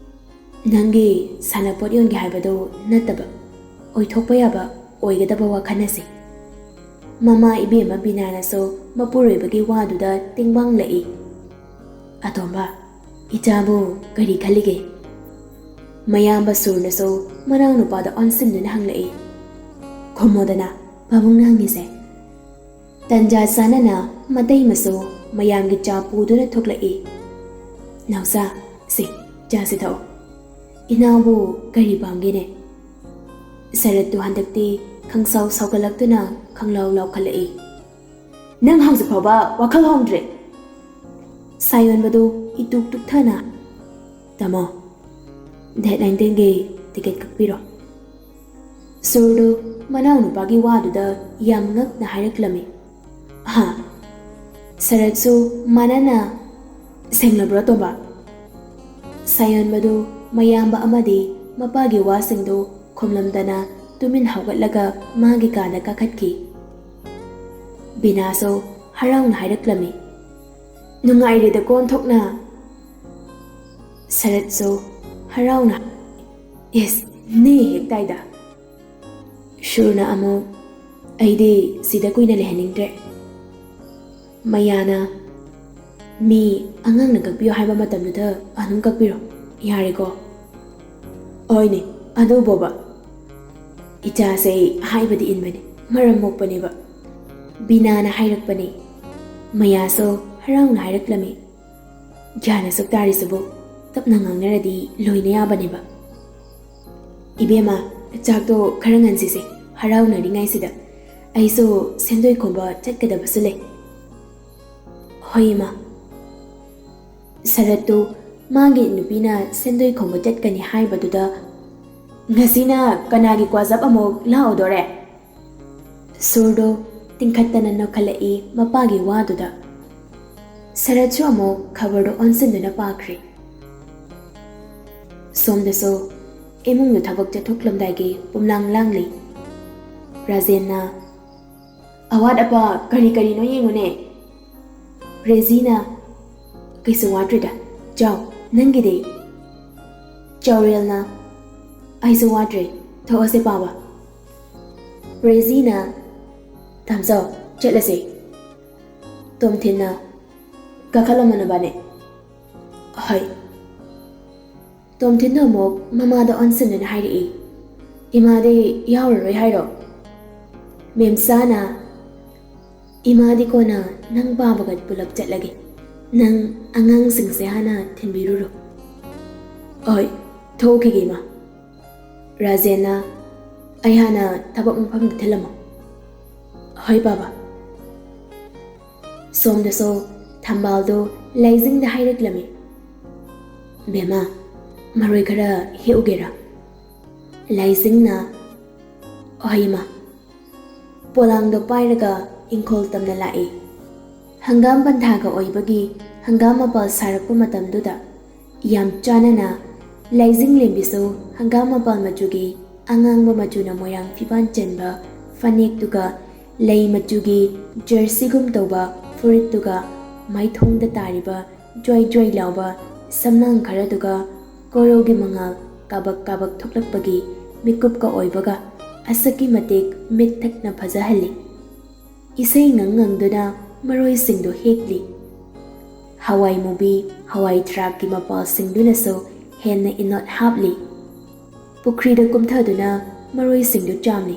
"ꯅꯪꯒꯤ ꯁꯥꯟꯅꯄꯣꯠ ꯌꯣꯟꯒꯦ ꯍꯥꯏꯕꯗꯨ ꯅꯠꯇꯕ, ꯑꯣꯏꯊꯣꯛꯄ ꯌꯥꯕ, ꯑꯣꯏꯒꯗꯕ ꯋꯥꯈꯜ ꯑꯁꯤ꯫" ꯃꯃꯥ ꯏꯕꯦꯝꯃ ꯕꯤꯅꯥꯅꯁꯨ ꯃꯄꯨꯔꯣꯏꯕꯒꯤ ꯋꯥꯗꯨꯗ ꯇꯦꯡꯕꯥꯡꯂꯛꯏ꯫ "ꯑꯇꯣꯝꯕ, ꯏꯆꯥꯕꯨ ꯀꯔꯤ ꯈꯜꯂꯤꯒꯦ?" ꯃꯌꯥꯝꯕ ꯁꯨꯔꯅꯁꯨ ꯃꯅꯥꯎꯅꯨꯄꯥꯗ ꯑꯣꯟꯁꯤꯟꯗꯨꯅ ꯍꯪꯂꯛꯏ꯫ "ꯈꯨꯝꯃꯣꯗꯅ, ꯄꯥꯕꯨꯡꯅ ꯍꯪꯉꯤꯁꯦ꯫" ꯇꯟꯖꯥ ꯆꯥꯅꯅ ꯃꯇꯩꯃꯁꯨ ꯃꯌꯥꯝꯒꯤ ꯆꯥ ꯄꯨꯗꯨꯅ ꯊꯣꯛꯂꯛꯏ꯫ "ꯅꯥꯎꯆꯥ, ꯁꯤ, ꯆꯥꯁꯤ ꯊꯛꯑꯣ꯫ ꯏꯅꯥꯎꯕꯨ ꯀꯔꯤ ꯄꯥꯝꯒꯦꯅꯦ?" ꯁꯔꯠꯇꯨ ꯍꯟꯗꯛꯇꯤ ꯈꯪꯁꯥꯎ ꯁꯥꯎꯒꯠꯂꯛꯇꯨꯅ ꯈꯪꯂꯥꯎ ꯂꯥꯎꯈꯠꯂꯛꯏ꯫ "ꯅꯪ ꯍꯧꯖꯤꯛ ꯐꯥꯎꯕ ꯋꯥꯈꯜ ꯍꯣꯡꯗ꯭ꯔꯤ?" ꯁꯥꯌꯣꯟꯕꯗꯨ ꯏꯇꯨꯛ ꯇꯨꯛꯊꯅ꯫ "ꯇꯥꯃꯣ, ꯗꯦꯠ ꯅꯥꯏꯟꯇꯤꯟꯒꯤ ꯇꯤꯀꯦꯠ ꯀꯛꯄꯤꯔꯣ꯫" ꯁꯨꯔꯗꯨ ꯃꯅꯥꯎꯅꯨꯄꯥꯒꯤ ꯋꯥꯗꯨꯗ ꯌꯥꯝ ꯉꯛꯅ ꯍꯥꯏꯔꯛꯂꯝꯃꯤ꯫ "ꯍꯥ?" ꯁꯔꯠꯁꯨ ꯃꯥꯟꯅꯅ, "ꯁꯦꯡꯂꯕ꯭ꯔꯣ, ꯇꯣꯝꯕ?" ꯁꯥꯌꯣꯟꯕꯗꯨ ꯃꯌꯥꯝꯕ ꯑꯃꯗꯤ ꯃꯄꯥꯒꯤ ꯋꯥꯁꯤꯡꯗꯨ ꯈꯨꯝꯂꯝꯗꯅ ꯇꯨꯃꯤꯟ ꯍꯧꯒꯠꯂꯒ ꯃꯥꯒꯤ ꯀꯥꯗ ꯀꯥꯈꯠꯈꯤ꯫ ꯕꯤꯅꯥꯁꯨ ꯍꯔꯥꯎꯅ ꯍꯥꯏꯔꯛꯂꯝꯃꯤ, "ꯅꯨꯡꯉꯥꯏꯔꯦꯗꯀꯣ ꯑꯣꯟꯊꯣꯛꯅ꯫" ꯁꯔꯠꯁꯨ ꯍꯔꯥꯎꯅ, "ꯏꯁ, ꯅꯦ ꯍꯦꯛ ꯇꯥꯏꯗ꯫" ꯁꯨꯔꯅ ꯑꯃꯨꯛ, "ꯑꯩꯗꯤ ꯁꯤꯗ ꯀꯨꯏꯅ ꯂꯩꯍꯟꯅꯤꯡꯗ꯭ꯔꯦ꯫" ꯃꯌꯥꯅ, "ꯃꯤ ꯑꯉꯥꯡꯅ ꯀꯛꯄꯤꯌꯣ ꯍꯥꯏꯕ ꯃꯇꯝꯗꯨꯗ ꯑꯗꯨꯝ ꯀꯛꯄꯤꯔꯣ, ꯌꯥꯔꯦꯀꯣ?" "ꯍꯣꯏꯅꯦ, ꯑꯗꯨꯕꯣꯕ, ꯏꯆꯥꯁꯦ ꯍꯥꯏꯕꯗꯤ ꯏꯟꯕꯅꯤ, ꯃꯔꯝ ꯃꯣꯛꯄꯅꯦꯕ꯫" ꯕꯤꯅꯥꯅ ꯍꯥꯏꯔꯛꯄꯅꯤ꯫ ꯃꯌꯥꯁꯨ ꯍꯔꯥꯎꯅ ꯍꯥꯏꯔꯛꯂꯝꯃꯤ, "ꯒ꯭ꯌꯥꯟ ꯑꯁꯨꯛ ꯇꯥꯔꯤꯁꯤꯕꯨ, ꯇꯞꯅ ꯉꯥꯡꯅꯔꯗꯤ ꯂꯣꯏꯅ ꯌꯥꯕꯅꯦꯕ꯫" "ꯏꯕꯦꯝꯃ, ꯆꯥꯛꯇꯣ ꯈꯔ ꯉꯟꯁꯤꯁꯦ, ꯍꯔꯥꯎꯅꯔꯤꯉꯩꯁꯤꯗ꯫ ꯑꯩꯁꯨ ꯁꯦꯟꯗꯣꯏ ꯈꯣꯝꯕ ꯆꯠꯀꯗꯕꯁꯨ ꯂꯩ꯫" "ꯍꯣꯏ, ꯏꯃꯥ꯫" ꯁꯔꯠꯇꯨ ꯃꯥꯒꯤ ꯅꯨꯄꯤꯅ ꯁꯦꯟꯗꯣꯏ ꯈꯣꯝꯕ ꯆꯠꯀꯅꯤ ꯍꯥꯏꯕꯗꯨꯗ, "ꯉꯁꯤꯅ ꯀꯅꯥꯒꯤ ꯀ꯭ꯋꯥꯖꯞ ꯑꯃꯨꯛ ꯂꯥꯛꯎꯗꯣꯔꯦ?" ꯁꯨꯔꯗꯨ ꯇꯤꯡꯈꯠꯇꯅ ꯅꯣꯛꯈꯠꯂꯛꯏ ꯃꯄꯥꯒꯤ ꯋꯥꯗꯨꯗ꯫ ꯁꯔꯠꯁꯨ ꯑꯃꯨꯛ ꯈꯕꯔꯗꯨ ꯑꯣꯟꯁꯤꯟꯗꯨꯅ ꯄꯥꯈ꯭ꯔꯦ꯫ ꯁꯣꯝꯗꯁꯨ ꯏꯃꯨꯡꯗ ꯊꯕꯛ ꯆꯠꯊꯣꯛꯂꯝꯗꯥꯏꯒꯤ ꯄꯨꯝꯂꯥꯡ ꯂꯥꯡꯂꯤ꯫ ꯔꯥꯖꯦꯟꯅ, "ꯑꯋꯥꯠ ꯑꯄꯥ ꯀꯔꯤ ꯀꯔꯤꯅꯣ ꯌꯦꯡꯉꯨꯅꯦ꯫" ꯔꯦꯖꯤꯅ, "ꯀꯩꯁꯨ ꯋꯥꯠꯇ꯭ꯔꯤꯗ, ꯆꯥꯎ, ꯅꯪꯒꯤꯗꯤ?" ꯆꯥꯎꯔꯦꯜꯅ, "ꯑꯩꯁꯨ ꯋꯥꯠꯇ꯭ꯔꯦ, ꯊꯣꯛꯑꯁꯦ ꯄꯥꯕ꯫" ꯔꯦꯖꯤꯅ, "ꯇꯥꯝꯆꯧ, ꯆꯠꯂꯁꯦ꯫" ꯇꯣꯝꯊꯤꯟꯅ, "ꯀꯥꯈꯠꯂꯝꯃꯣ ꯅꯕꯥꯅꯤ꯫" "ꯍꯣꯏ꯫" ꯇꯣꯝꯊꯤꯟꯅ ꯑꯃꯨꯛ ꯃꯃꯥꯗ ꯑꯣꯟꯁꯤꯟꯗꯨꯅ ꯍꯥꯏꯔꯛꯏ, "ꯏꯃꯥꯗꯤ ꯌꯥꯎꯔꯔꯣꯏ ꯍꯥꯏꯔꯣ?" ꯃꯦꯝꯆꯥꯅ, "ꯏꯃꯥꯗꯤ ꯀꯣꯟꯅ ꯅꯪ ꯄꯥꯕꯒ ꯄꯨꯂꯞ ꯆꯠꯂꯒꯦ꯫ ꯅꯪ ꯑꯉꯥꯡꯁꯤꯡꯁꯦ ꯍꯥꯟꯅ ꯊꯤꯟꯕꯤꯔꯨꯔꯣ꯫" "ꯍꯣꯏ, ꯊꯣꯛꯈꯤꯒꯦ ꯏꯃꯥ꯫" ꯔꯥꯖꯦꯟꯅ, "ꯑꯩ ꯍꯥꯟꯅ ꯊꯕꯛ ꯃꯐꯝꯗ ꯊꯤꯜꯂꯝꯃꯣ꯫" "ꯍꯣꯏ ꯄꯥꯕ꯫" ꯁꯣꯝꯗꯁꯨ ꯊꯝꯕꯥꯜꯗꯣ ꯂꯥꯏꯖꯤꯡꯗ ꯍꯥꯏꯔꯛꯂꯝꯃꯤ, "ꯕꯦꯝꯃ, ꯃꯔꯣꯏ ꯈꯔ ꯍꯦꯛꯎꯒꯦꯔꯥ?" ꯂꯥꯏꯖꯤꯡꯅ, "ꯍꯣꯏ ꯏꯃꯥ꯫" ꯄꯣꯂꯥꯡꯗꯣ ꯄꯥꯏꯔꯒ ꯏꯪꯈꯣꯜ ꯇꯝꯅ ꯂꯥꯛꯏ꯫ ꯍꯪꯒꯥꯝ ꯄꯟꯊꯥꯒ ꯑꯣꯏꯕꯒꯤ ꯍꯪꯒꯥꯝ ꯃꯄꯥꯜ ꯁꯥꯔꯛꯄ ꯃꯇꯝꯗꯨꯗ ꯌꯥꯝ ꯆꯥꯟꯅꯅ ꯂꯥꯏꯖꯤꯡ ꯂꯦꯝꯕꯤꯁꯨ ꯍꯪꯒꯥꯝ ꯃꯄꯥꯜ ꯃꯆꯨꯒꯤ ꯑꯉꯥꯡꯕ ꯃꯆꯨꯅ ꯃꯣꯏꯔꯥꯡ ꯐꯤꯕꯥꯟ ꯆꯟꯕ ꯐꯅꯦꯛꯇꯨꯒ ꯂꯩ ꯃꯆꯨꯒꯤ ꯖꯔꯁꯤꯒꯨꯝ ꯇꯧꯕ ꯐꯨꯔꯤꯠꯇꯨꯒ ꯃꯥꯏꯊꯣꯡꯗ ꯇꯥꯔꯤꯕ ꯖ꯭ꯋꯥꯏ ꯖ꯭ꯋꯥꯏ ꯂꯥꯎꯕ ꯁꯝꯂꯥꯡ ꯈꯔꯗꯨꯒ ꯀꯣꯔꯧꯒꯤ ꯃꯉꯥꯜ ꯀꯥꯕꯛ ꯀꯥꯕꯛ ꯊꯣꯛꯂꯛꯄꯒꯤ ꯃꯤꯀꯨꯞꯀ ꯑꯣꯏꯕꯒ ꯑꯁꯛꯀꯤ ꯃꯇꯤꯛ ꯃꯤꯠ ꯊꯛꯅ ꯐꯖꯍꯜꯂꯤ꯫ ꯏꯁꯩ ꯉꯪ ꯉꯪꯗꯨꯅ ꯃꯔꯣꯏꯁꯤꯡꯗꯨ ꯍꯦꯛꯂꯤ꯫ ꯍꯋꯥꯏ ꯃꯨꯕꯤ, ꯍꯋꯥꯏ ꯊ꯭ꯔꯥꯛꯀꯤ ꯃꯄꯥꯜꯁꯤꯡꯗꯨꯅꯁꯨ ꯍꯦꯟꯅ ꯏꯅꯣꯠ ꯍꯥꯞꯂꯤ꯫ ꯄꯨꯈ꯭ꯔꯤꯗ ꯀꯨꯝꯊꯗꯨꯅ ꯃꯔꯣꯏꯁꯤꯡꯗꯨ ꯆꯥꯝꯂꯤ꯫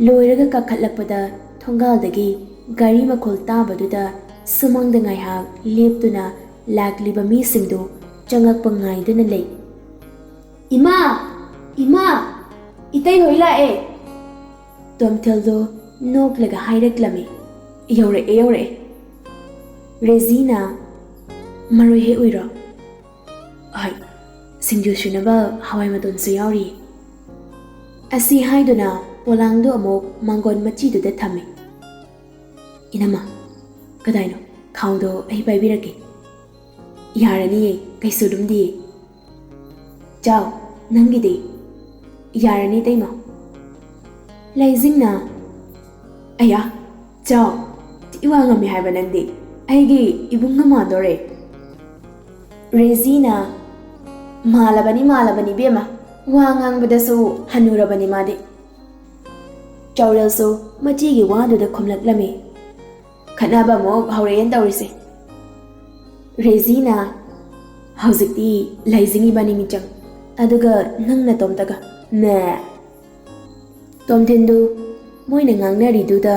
ꯂꯣꯏꯔꯒ ꯀꯥꯈꯠꯂꯛꯄꯗ ꯊꯣꯡꯒꯥꯜꯗꯒꯤ ꯒꯥꯔꯤ ꯃꯈꯣꯜ ꯇꯥꯕꯗꯨꯗ ꯁꯨꯃꯥꯡꯗ ꯉꯥꯏꯍꯥꯛ ꯂꯦꯞꯇꯨꯅ ꯂꯥꯛꯂꯤꯕ ꯃꯤꯁꯤꯡꯗꯨ ꯆꯪꯉꯛꯄ ꯉꯥꯏꯗꯨꯅ ꯂꯩ꯫ "ꯏꯃꯥ! ꯏꯃꯥ! ꯏꯇꯩ ꯍꯣꯏ ꯂꯥꯛꯑꯦ!" ꯇꯣꯝꯊꯤꯜꯗꯣ ꯅꯣꯛꯂꯒ ꯍꯥꯏꯔꯛꯂꯝꯃꯤ꯫ "ꯌꯧꯔꯛꯑꯦ, ꯌꯧꯔꯛꯑꯦ꯫" ꯔꯦꯖꯤꯅ, "ꯃꯔꯣꯏ ꯍꯦꯛ ꯎꯏꯔꯣ?" "ꯍꯣꯏ, ꯁꯤꯡꯖꯨ ꯁꯨꯅꯕ ꯍꯋꯥꯏ ꯃꯇꯣꯟꯁꯨ ꯌꯥꯎꯔꯤ꯫" ꯑꯁꯤ ꯍꯥꯏꯗꯨꯅ ꯄꯣꯂꯥꯡꯗꯨ ꯑꯃꯨꯛ ꯃꯥꯡꯒꯣꯟ ꯃꯆꯤꯗꯨꯗ ꯊꯝꯃꯤ꯫ "ꯏꯅꯝꯃ, ꯀꯗꯥꯏꯅꯣ?" ꯈꯥꯎꯗꯣ ꯑꯩ ꯄꯥꯏꯕꯤꯔꯛꯀꯦ꯫ ꯌꯥꯔꯅꯤꯌꯦ, ꯀꯩꯁꯨ ꯂꯨꯝꯗꯤꯌꯦ꯫ ꯆꯥꯎ, ꯅꯪꯒꯤꯗꯤ? ꯌꯥꯔꯅꯤ, ꯏꯇꯩꯃ꯫ ꯂꯩꯖꯤꯡꯅ, "ꯑꯌꯥ, ꯆꯥꯎ, ꯊꯤ ꯋꯥ ꯉꯝꯃꯦ ꯍꯥꯏꯕ ꯅꯪꯗꯤ꯫ ꯑꯩꯒꯤ ꯏꯕꯨꯡꯒ ꯃꯥꯟꯗꯣꯔꯦ꯫" ꯔꯦꯖꯤꯅ, "ꯃꯥꯜꯂꯕꯅꯤ, ꯃꯥꯜꯂꯕꯅꯤ ꯏꯕꯦꯝꯃ, ꯋꯥ ꯉꯥꯡꯕꯗꯁꯨ ꯍꯅꯨꯔꯕꯅꯤ ꯃꯥꯗꯤ꯫" ꯆꯥꯎꯔꯦꯜꯁꯨ ꯃꯆꯦꯒꯤ ꯋꯥꯗꯨꯗ ꯈꯨꯝꯂꯛꯂꯝꯃꯤ꯫ "ꯈꯠꯅꯕ ꯑꯃꯨꯛ ꯍꯧꯔꯛꯑꯦꯅ ꯇꯧꯔꯤꯁꯦ꯫" ꯔꯦꯖꯤꯅ, "ꯍꯧꯖꯤꯛꯇꯤ ꯂꯩꯖꯤꯡ ꯏꯕꯥꯅꯤ ꯃꯤꯆꯪ, ꯑꯗꯨꯒ ꯅꯪ ꯅꯇꯣꯝꯇꯒ, ꯃꯦ꯫" ꯇꯣꯝꯊꯤꯟꯗꯨ ꯃꯣꯏꯅ ꯉꯥꯡꯅꯔꯤꯗꯨꯗ,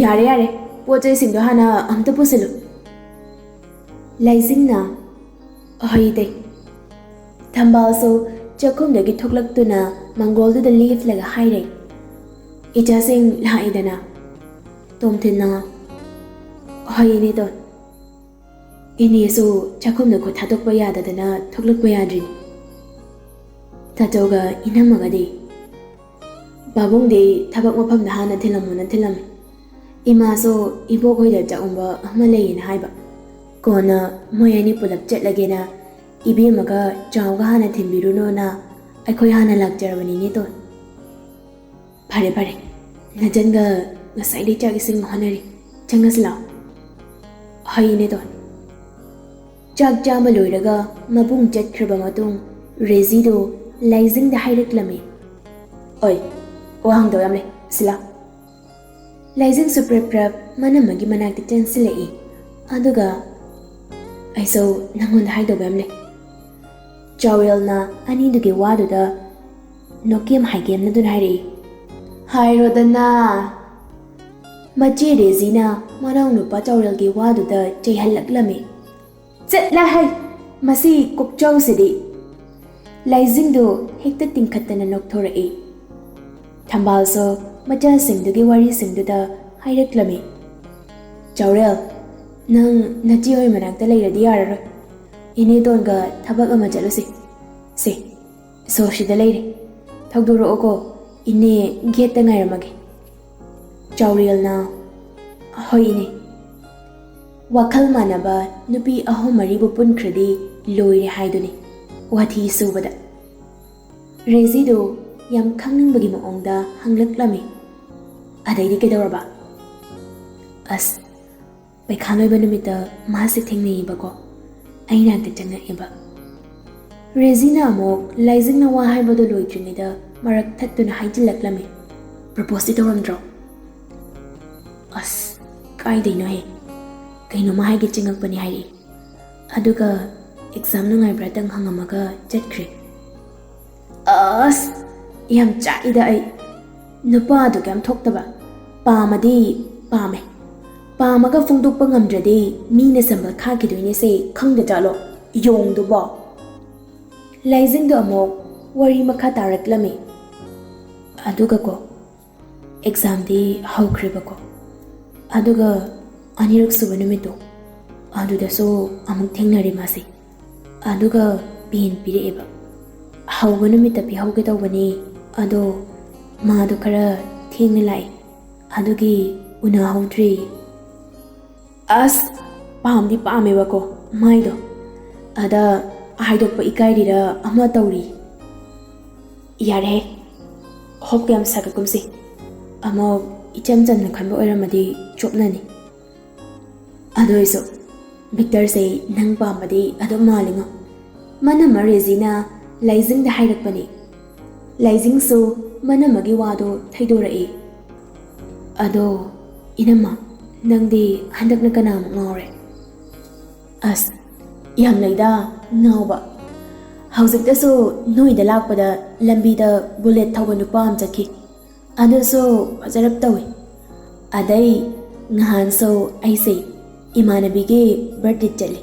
"ꯌꯥꯔꯦ, ꯌꯥꯔꯦ, ꯄꯣꯠ ꯆꯩꯁꯤꯡꯗꯣ ꯍꯥꯟꯅ ꯑꯝꯇ ꯄꯨꯁꯤꯜꯂꯨ꯫" ꯂꯩꯖꯤꯡꯅ, "ꯍꯣꯏ, ꯏꯇꯩ꯫" ꯊꯝꯕꯥꯜꯁꯨ ꯆꯥꯛꯈꯨꯝꯗꯒꯤ ꯊꯣꯛꯂꯛꯇꯨꯅ ꯃꯪꯒꯣꯜꯗꯨꯗ ꯂꯦꯞꯂꯒ ꯍꯥꯏꯔꯦ, "ꯏꯆꯥꯁꯤꯡ ꯂꯥꯛꯏꯗꯅ?" ꯇꯣꯝꯊꯤꯟꯅ, "ꯍꯣꯏ, ꯏꯅꯦꯇꯣꯟ꯫ ꯏꯅꯦꯁꯨ ꯆꯥꯛꯈꯨꯝꯗ ꯈꯨꯠ ꯊꯥꯗꯣꯛꯄ ꯌꯥꯗꯗꯅ ꯊꯣꯛꯂꯛꯄ ꯌꯥꯗ꯭ꯔꯤꯅꯤ꯫" ꯇꯥꯇꯣꯒ ꯏꯅꯝꯃꯒꯗꯤ? "ꯄꯥꯕꯨꯡꯗꯤ ꯊꯕꯛ ꯃꯐꯝꯗ ꯍꯥꯟꯅ ꯊꯤꯜꯂꯝꯃꯣꯅ ꯊꯤꯜꯂꯝꯃꯤ꯫ ꯏꯃꯥꯁꯨ ꯏꯕꯣꯛ ꯍꯣꯏꯗ ꯆꯥꯛꯎꯝꯕ ꯑꯃ ꯂꯩꯌꯦꯅ ꯍꯥꯏꯕ꯫ ꯀꯣꯟꯅ ꯃꯣꯏ ꯑꯅꯤ ꯄꯨꯂꯞ ꯆꯠꯂꯒꯦꯅ ꯏꯕꯦꯝꯃꯒ ꯆꯥꯎꯒ ꯍꯥꯟꯅ ꯊꯤꯟꯕꯤꯔꯨꯅꯣꯅ ꯑꯩꯈꯣꯏ ꯍꯥꯟꯅ ꯂꯥꯛꯆꯔꯕꯅꯤ, ꯏꯅꯦꯇꯣꯟ꯫" "ꯐꯔꯦ, ꯐꯔꯦ꯫ ꯅꯆꯟꯒ ꯉꯁꯥꯏꯗꯩ ꯆꯥꯛ ꯏꯁꯤꯡ ꯍꯣꯠꯅꯔꯤ꯫ ꯆꯪꯉꯁꯤ ꯂꯥꯛꯑꯣ꯫" "ꯍꯣꯏ, ꯏꯅꯦꯇꯣꯟ꯫" ꯆꯥꯛ ꯆꯥꯕ ꯂꯣꯏꯔꯒ ꯃꯕꯨꯡ ꯆꯠꯈ꯭ꯔꯕ ꯃꯇꯨꯡ, ꯔꯦꯖꯤꯗꯣ ꯂꯩꯖꯤꯡꯗ ꯍꯥꯏꯔꯛꯂꯝꯃꯤ, "ꯑꯣꯏ, ꯋꯥ ꯍꯪꯗꯧ ꯌꯥꯝ ꯂꯩ, ꯁꯤꯂꯥ꯫" ꯂꯩꯖꯤꯡꯁꯨ ꯄ꯭ꯔꯞ ꯄ꯭ꯔꯞ ꯃꯅꯝꯃꯒꯤ ꯃꯅꯥꯛꯇ ꯆꯪꯁꯤꯜꯂꯛꯏ꯫ ꯑꯗꯨꯒ, "ꯑꯩꯁꯨ ꯅꯪꯉꯣꯟꯗ ꯍꯥꯏꯗꯧꯕ ꯌꯥꯝ ꯂꯩ꯫" ꯆꯥꯎꯔꯦꯜꯅ ꯑꯅꯤꯗꯨꯒꯤ ꯋꯥꯗꯨꯗ ꯅꯣꯀꯦꯝ ꯍꯥꯏꯒꯦꯝꯅꯗꯨꯅ ꯍꯥꯏꯔꯛꯏ, "ꯍꯥꯏꯔꯣꯗꯅ!" ꯃꯆꯦ ꯔꯦꯖꯤꯅ ꯃꯅꯥꯎꯅꯨꯄꯥ ꯆꯥꯎꯔꯦꯜꯒꯤ ꯋꯥꯗꯨꯗ ꯆꯩꯍꯜꯂꯛꯂꯝꯃꯤ꯫ "ꯆꯠꯂꯍꯩ! ꯃꯁꯤ ꯀꯣꯛꯆꯥꯎꯁꯤꯗꯤ!" ꯂꯩꯖꯤꯡꯗꯨ ꯍꯦꯛꯇ ꯇꯤꯡꯈꯠꯇꯅ ꯅꯣꯛꯊꯣꯔꯛꯏ꯫ ꯊꯝꯕꯥꯜꯁꯨ ꯃꯆꯥꯁꯤꯡꯗꯨꯒꯤ ꯋꯥꯔꯤꯁꯤꯡꯗꯨꯗ ꯍꯥꯏꯔꯛꯂꯝꯃꯤ, "ꯆꯥꯎꯔꯦꯜ, ꯅꯪ ꯅꯆꯦ ꯍꯣꯏ ꯃꯅꯥꯛꯇ ꯂꯩꯔꯗꯤ ꯌꯥꯔꯔꯣꯏ꯫ ꯏꯅꯦꯇꯣꯟꯒ ꯊꯕꯛ ꯑꯃ ꯆꯠꯂꯨꯁꯤ꯫ ꯁꯦ, ꯁꯣꯁꯤꯗ ꯂꯩꯔꯦ꯫ ꯊꯧꯗꯣꯔꯛꯑꯣꯀꯣ, ꯏꯅꯦ ꯒꯦꯠꯇ ꯉꯥꯏꯔꯝꯃꯒꯦ꯫" ꯆꯥꯎꯔꯦꯜꯅ, "ꯍꯣꯏ, ꯏꯅꯦ꯫" ꯋꯥꯈꯜ ꯃꯥꯟꯅꯕ ꯅꯨꯄꯤ ꯑꯍꯨꯝ ꯃꯔꯤꯕꯨ ꯄꯨꯟꯈ꯭ꯔꯗꯤ ꯂꯣꯏꯔꯦ ꯍꯥꯏꯗꯨꯅꯤ ꯋꯥꯊꯤ ꯁꯨꯕꯗ꯫ ꯔꯦꯖꯤꯗꯨ ꯌꯥꯝ ꯈꯪꯅꯤꯡꯕꯒꯤ ꯃꯑꯣꯡꯗ ꯍꯪꯂꯛꯂꯝꯃꯤ꯫ ꯑꯗꯩꯗꯤ ꯀꯩꯗꯧꯔꯕ? ꯑꯁ, ꯄꯩꯈꯥ ꯂꯣꯏꯕ ꯅꯨꯃꯤꯠꯇ ꯃꯥꯁꯦ ꯊꯦꯡꯅꯩꯌꯦꯕꯀꯣ꯫ ꯑꯩ ꯅꯥꯛꯇ ꯆꯪꯉꯛꯑꯦꯕ꯫ ꯔꯦꯖꯤꯅ ꯑꯃꯨꯛ ꯂꯥꯏꯖꯤꯡꯅ ꯋꯥ ꯍꯥꯏꯕꯗꯣ ꯂꯣꯏꯗ꯭ꯔꯤꯉꯩꯗ ꯃꯔꯛ ꯊꯠꯇꯨꯅ ꯍꯥꯏꯖꯤꯜꯂꯛꯂꯝꯃꯤ꯫ "ꯄ꯭ꯔꯄꯣꯁꯇꯤ ꯇꯧꯔꯝꯗ꯭ꯔꯣ?" ꯑꯁ, ꯀꯥꯏꯗꯩꯅꯣꯍꯦ? ꯀꯩꯅꯣꯝꯃ ꯍꯥꯏꯒꯦ ꯆꯪꯉꯛꯄꯅꯤ ꯍꯥꯏꯔꯛꯏ꯫ ꯑꯗꯨꯒ ꯑꯦꯛꯖꯥꯝ ꯅꯨꯡꯉꯥꯏꯕ꯭ꯔꯥꯇꯪ ꯍꯪꯉꯝꯃꯒ ꯆꯠꯈ꯭ꯔꯦ꯫ ꯑꯁ, ꯌꯥꯝ ꯆꯥꯛꯏꯗ ꯑꯩ꯫ ꯅꯨꯄꯥꯗꯨ ꯀꯩꯝ ꯊꯣꯛꯇꯕ꯫ ꯄꯥꯝꯃꯗꯤ ꯄꯥꯝꯃꯦ꯫ ꯄꯥꯝꯃꯒ ꯐꯣꯡꯗꯣꯛꯄ ꯉꯝꯗ꯭ꯔꯗꯤ ꯃꯤꯅ ꯁꯝꯕꯜ ꯈꯥꯛꯈꯤꯗꯣꯏꯅꯦꯁꯦ ꯈꯪꯗ ꯖꯥꯠꯂꯣ? ꯌꯣꯡꯗꯨꯕꯣ꯫ ꯂꯥꯏꯖꯤꯡꯗꯣ ꯑꯃꯨꯛ ꯋꯥꯔꯤ ꯃꯈꯥ ꯇꯥꯔꯛꯂꯝꯃꯤ꯫ ꯑꯗꯨꯒꯀꯣ, ꯑꯦꯛꯖꯥꯝꯗꯤ ꯍꯧꯈ꯭ꯔꯦꯕꯀꯣ꯫ ꯑꯗꯨꯒ ꯑꯅꯤꯔꯛ ꯁꯨꯕ ꯅꯨꯃꯤꯠꯇꯣ, ꯑꯗꯨꯗꯁꯨ ꯑꯃꯨꯛ ꯊꯦꯡꯅꯔꯦ ꯃꯥꯁꯦ꯫ ꯑꯗꯨꯒ ꯄꯦꯟ ꯄꯤꯔꯛꯑꯦꯕ꯫ ꯍꯧꯕ ꯅꯨꯃꯤꯠꯇ ꯄꯤꯍꯧꯒꯦ ꯇꯧꯕꯅꯤ, ꯑꯗꯣ ꯃꯥꯗꯣ ꯈꯔ ꯊꯦꯡꯅ ꯂꯥꯛꯑꯦ, ꯑꯗꯨꯒꯤ ꯎꯅꯍꯧꯗ꯭ꯔꯦ꯫ ꯑꯁ, ꯄꯥꯝꯗꯤ ꯄꯥꯝꯃꯦꯕꯀꯣ ꯃꯥꯏꯗꯣ, ꯑꯗ ꯍꯥꯏꯗꯣꯛꯄ ꯏꯀꯥꯏꯔꯤꯔ ꯑꯃ ꯇꯧꯔꯤ꯫ ꯌꯥꯔꯦꯍꯦ, ꯍꯣꯞꯀ ꯌꯥꯝ ꯁꯥꯒꯠꯀꯨꯝꯁꯤ꯫ ꯑꯃꯨꯛ ꯏꯆꯝ ꯆꯝꯅ ꯈꯟꯕ ꯑꯣꯏꯔꯝꯃꯗꯤ ꯆꯣꯞꯅꯅꯤ꯫ ꯑꯗꯨ ꯑꯣꯏꯁꯨ ꯚꯤꯛꯇꯔꯁꯦ ꯅꯪ ꯄꯥꯝꯕꯗꯤ ꯑꯗꯨꯝ ꯃꯥꯜꯂꯤꯉꯣ꯫ ꯃꯅꯝꯃ ꯔꯦꯖꯤꯅ ꯂꯥꯏꯖꯤꯡꯗ ꯍꯥꯏꯔꯛꯄꯅꯤ꯫ ꯂꯥꯏꯖꯤꯡꯁꯨ ꯃꯅꯝꯃꯒꯤ ꯋꯥꯗꯣ ꯊꯩꯗꯣꯔꯛꯏ꯫ ꯑꯗꯣ ꯏꯅꯝꯃ, ꯅꯪꯗꯤ ꯍꯟꯗꯛꯅ ꯀꯅꯥꯃꯨꯛ ꯉꯥꯎꯔꯦ? ꯑꯁ, ꯌꯥꯝ ꯂꯩꯗ ꯉꯥꯎꯕ꯫ ꯍꯧꯖꯤꯛꯇꯁꯨ ꯅꯣꯏꯗ ꯂꯥꯛꯄꯗ ꯂꯝꯕꯤꯗ ꯕꯨꯂꯦꯠ ꯊꯧꯕ ꯅꯨꯄꯥ ꯑꯃ ꯆꯠꯈꯤ꯫ ꯑꯗꯨꯁꯨ ꯐꯖꯔꯞ ꯇꯧꯏ꯫ ꯑꯗꯩ ꯉꯍꯥꯟꯁꯨ ꯑꯩꯁꯦ ꯏꯃꯥꯟꯅꯕꯤꯒꯤ ꯕꯥꯔꯗꯦ ꯆꯠꯂꯦ꯫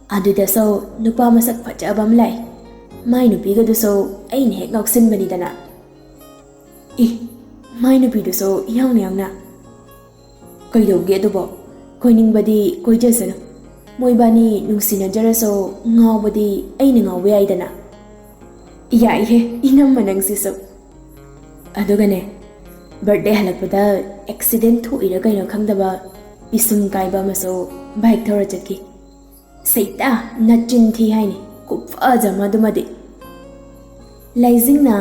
ꯑꯗꯨꯗꯁꯨ ꯅꯨꯄꯥ ꯃꯁꯛ ꯐꯖꯕ ꯑꯃ ꯂꯥꯛꯑꯦ꯫ ꯃꯥꯏ ꯅꯨꯄꯤꯒꯗꯨꯁꯨ ꯑꯩꯅ ꯍꯦꯛ ꯉꯥꯎꯁꯤꯟꯕꯅꯤꯗꯅ꯫ ꯏ, ꯃꯥꯏ ꯅꯨꯄꯤꯗꯨꯁꯨ ꯌꯥꯎꯅ ꯌꯥꯎꯅ꯫ ꯀꯩꯗꯧꯒꯦ ꯑꯗꯨꯕꯣ? ꯀꯣꯏꯅꯤꯡꯕꯗꯤ ꯀꯣꯏꯖꯁꯅꯨ꯫ ꯃꯣꯏꯕꯥꯅꯤ ꯅꯨꯡꯁꯤꯅꯖꯔꯁꯨ ꯉꯥꯎꯕꯗꯤ ꯑꯩꯅ ꯉꯥꯎꯕ ꯌꯥꯏꯗꯅ꯫ ꯌꯥꯏꯍꯦ, ꯏꯅꯝꯃ ꯅꯪꯁꯤꯁꯨ꯫ ꯑꯗꯨꯒꯅꯦ, ꯕꯥꯔꯗꯦ ꯍꯜꯂꯛꯄꯗ ꯑꯦꯛꯁꯤꯗꯦꯟ ꯊꯣꯛꯏꯔ ꯀꯩꯅꯣ ꯈꯪꯗꯕ ꯄꯤꯁꯨꯝ ꯀꯥꯏꯕ ꯑꯃꯁꯨ ꯕꯥꯏꯛ ꯊꯧꯔ ꯆꯠꯈꯤ꯫ "ꯁꯩꯇꯥ, ꯅꯆꯤꯟ ꯊꯤ ꯍꯥꯏꯅꯤ, ꯈꯨꯐꯖ ꯑꯃ ꯑꯗꯨꯃꯗꯤ!" ꯂꯥꯏꯖꯤꯡꯅ,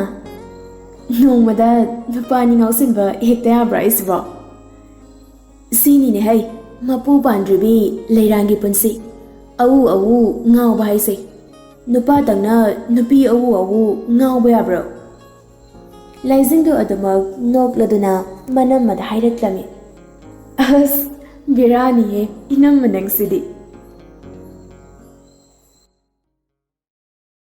"ꯅꯣꯡꯃꯗ ꯅꯨꯄꯥ ꯑꯅꯤ ꯉꯥꯎꯁꯤꯟꯕ ꯍꯦꯛꯇ ꯌꯥꯕ꯭ꯔꯥ ꯍꯥꯏꯁꯤꯕꯣ?" "ꯁꯤꯅꯤꯅꯦ ꯍꯩ, ꯃꯄꯨ ꯄꯥꯟꯗ꯭ꯔꯤꯕꯤ ꯂꯩꯔꯥꯡꯒꯤ ꯄꯨꯟꯁꯤ, ꯑꯎ ꯑꯎ ꯉꯥꯎꯕ ꯍꯥꯏꯁꯦ꯫ ꯅꯨꯄꯥꯗꯪꯅ ꯅꯨꯄꯤ ꯑꯎ ꯑꯎ ꯉꯥꯎꯕ ꯌꯥꯕ꯭ꯔꯣ?" ꯂꯥꯏꯖꯤꯡꯗꯨ ꯑꯗꯨꯃꯛ ꯅꯣꯛꯂꯗꯨꯅ ꯃꯅꯝꯃꯗ ꯍꯥꯏꯔꯛꯂꯝꯃꯤ꯫ "ꯑꯁ, ꯕꯤꯔꯥꯅꯤꯍꯦ ꯏꯅꯝꯃ ꯅꯪꯁꯤꯗꯤ!"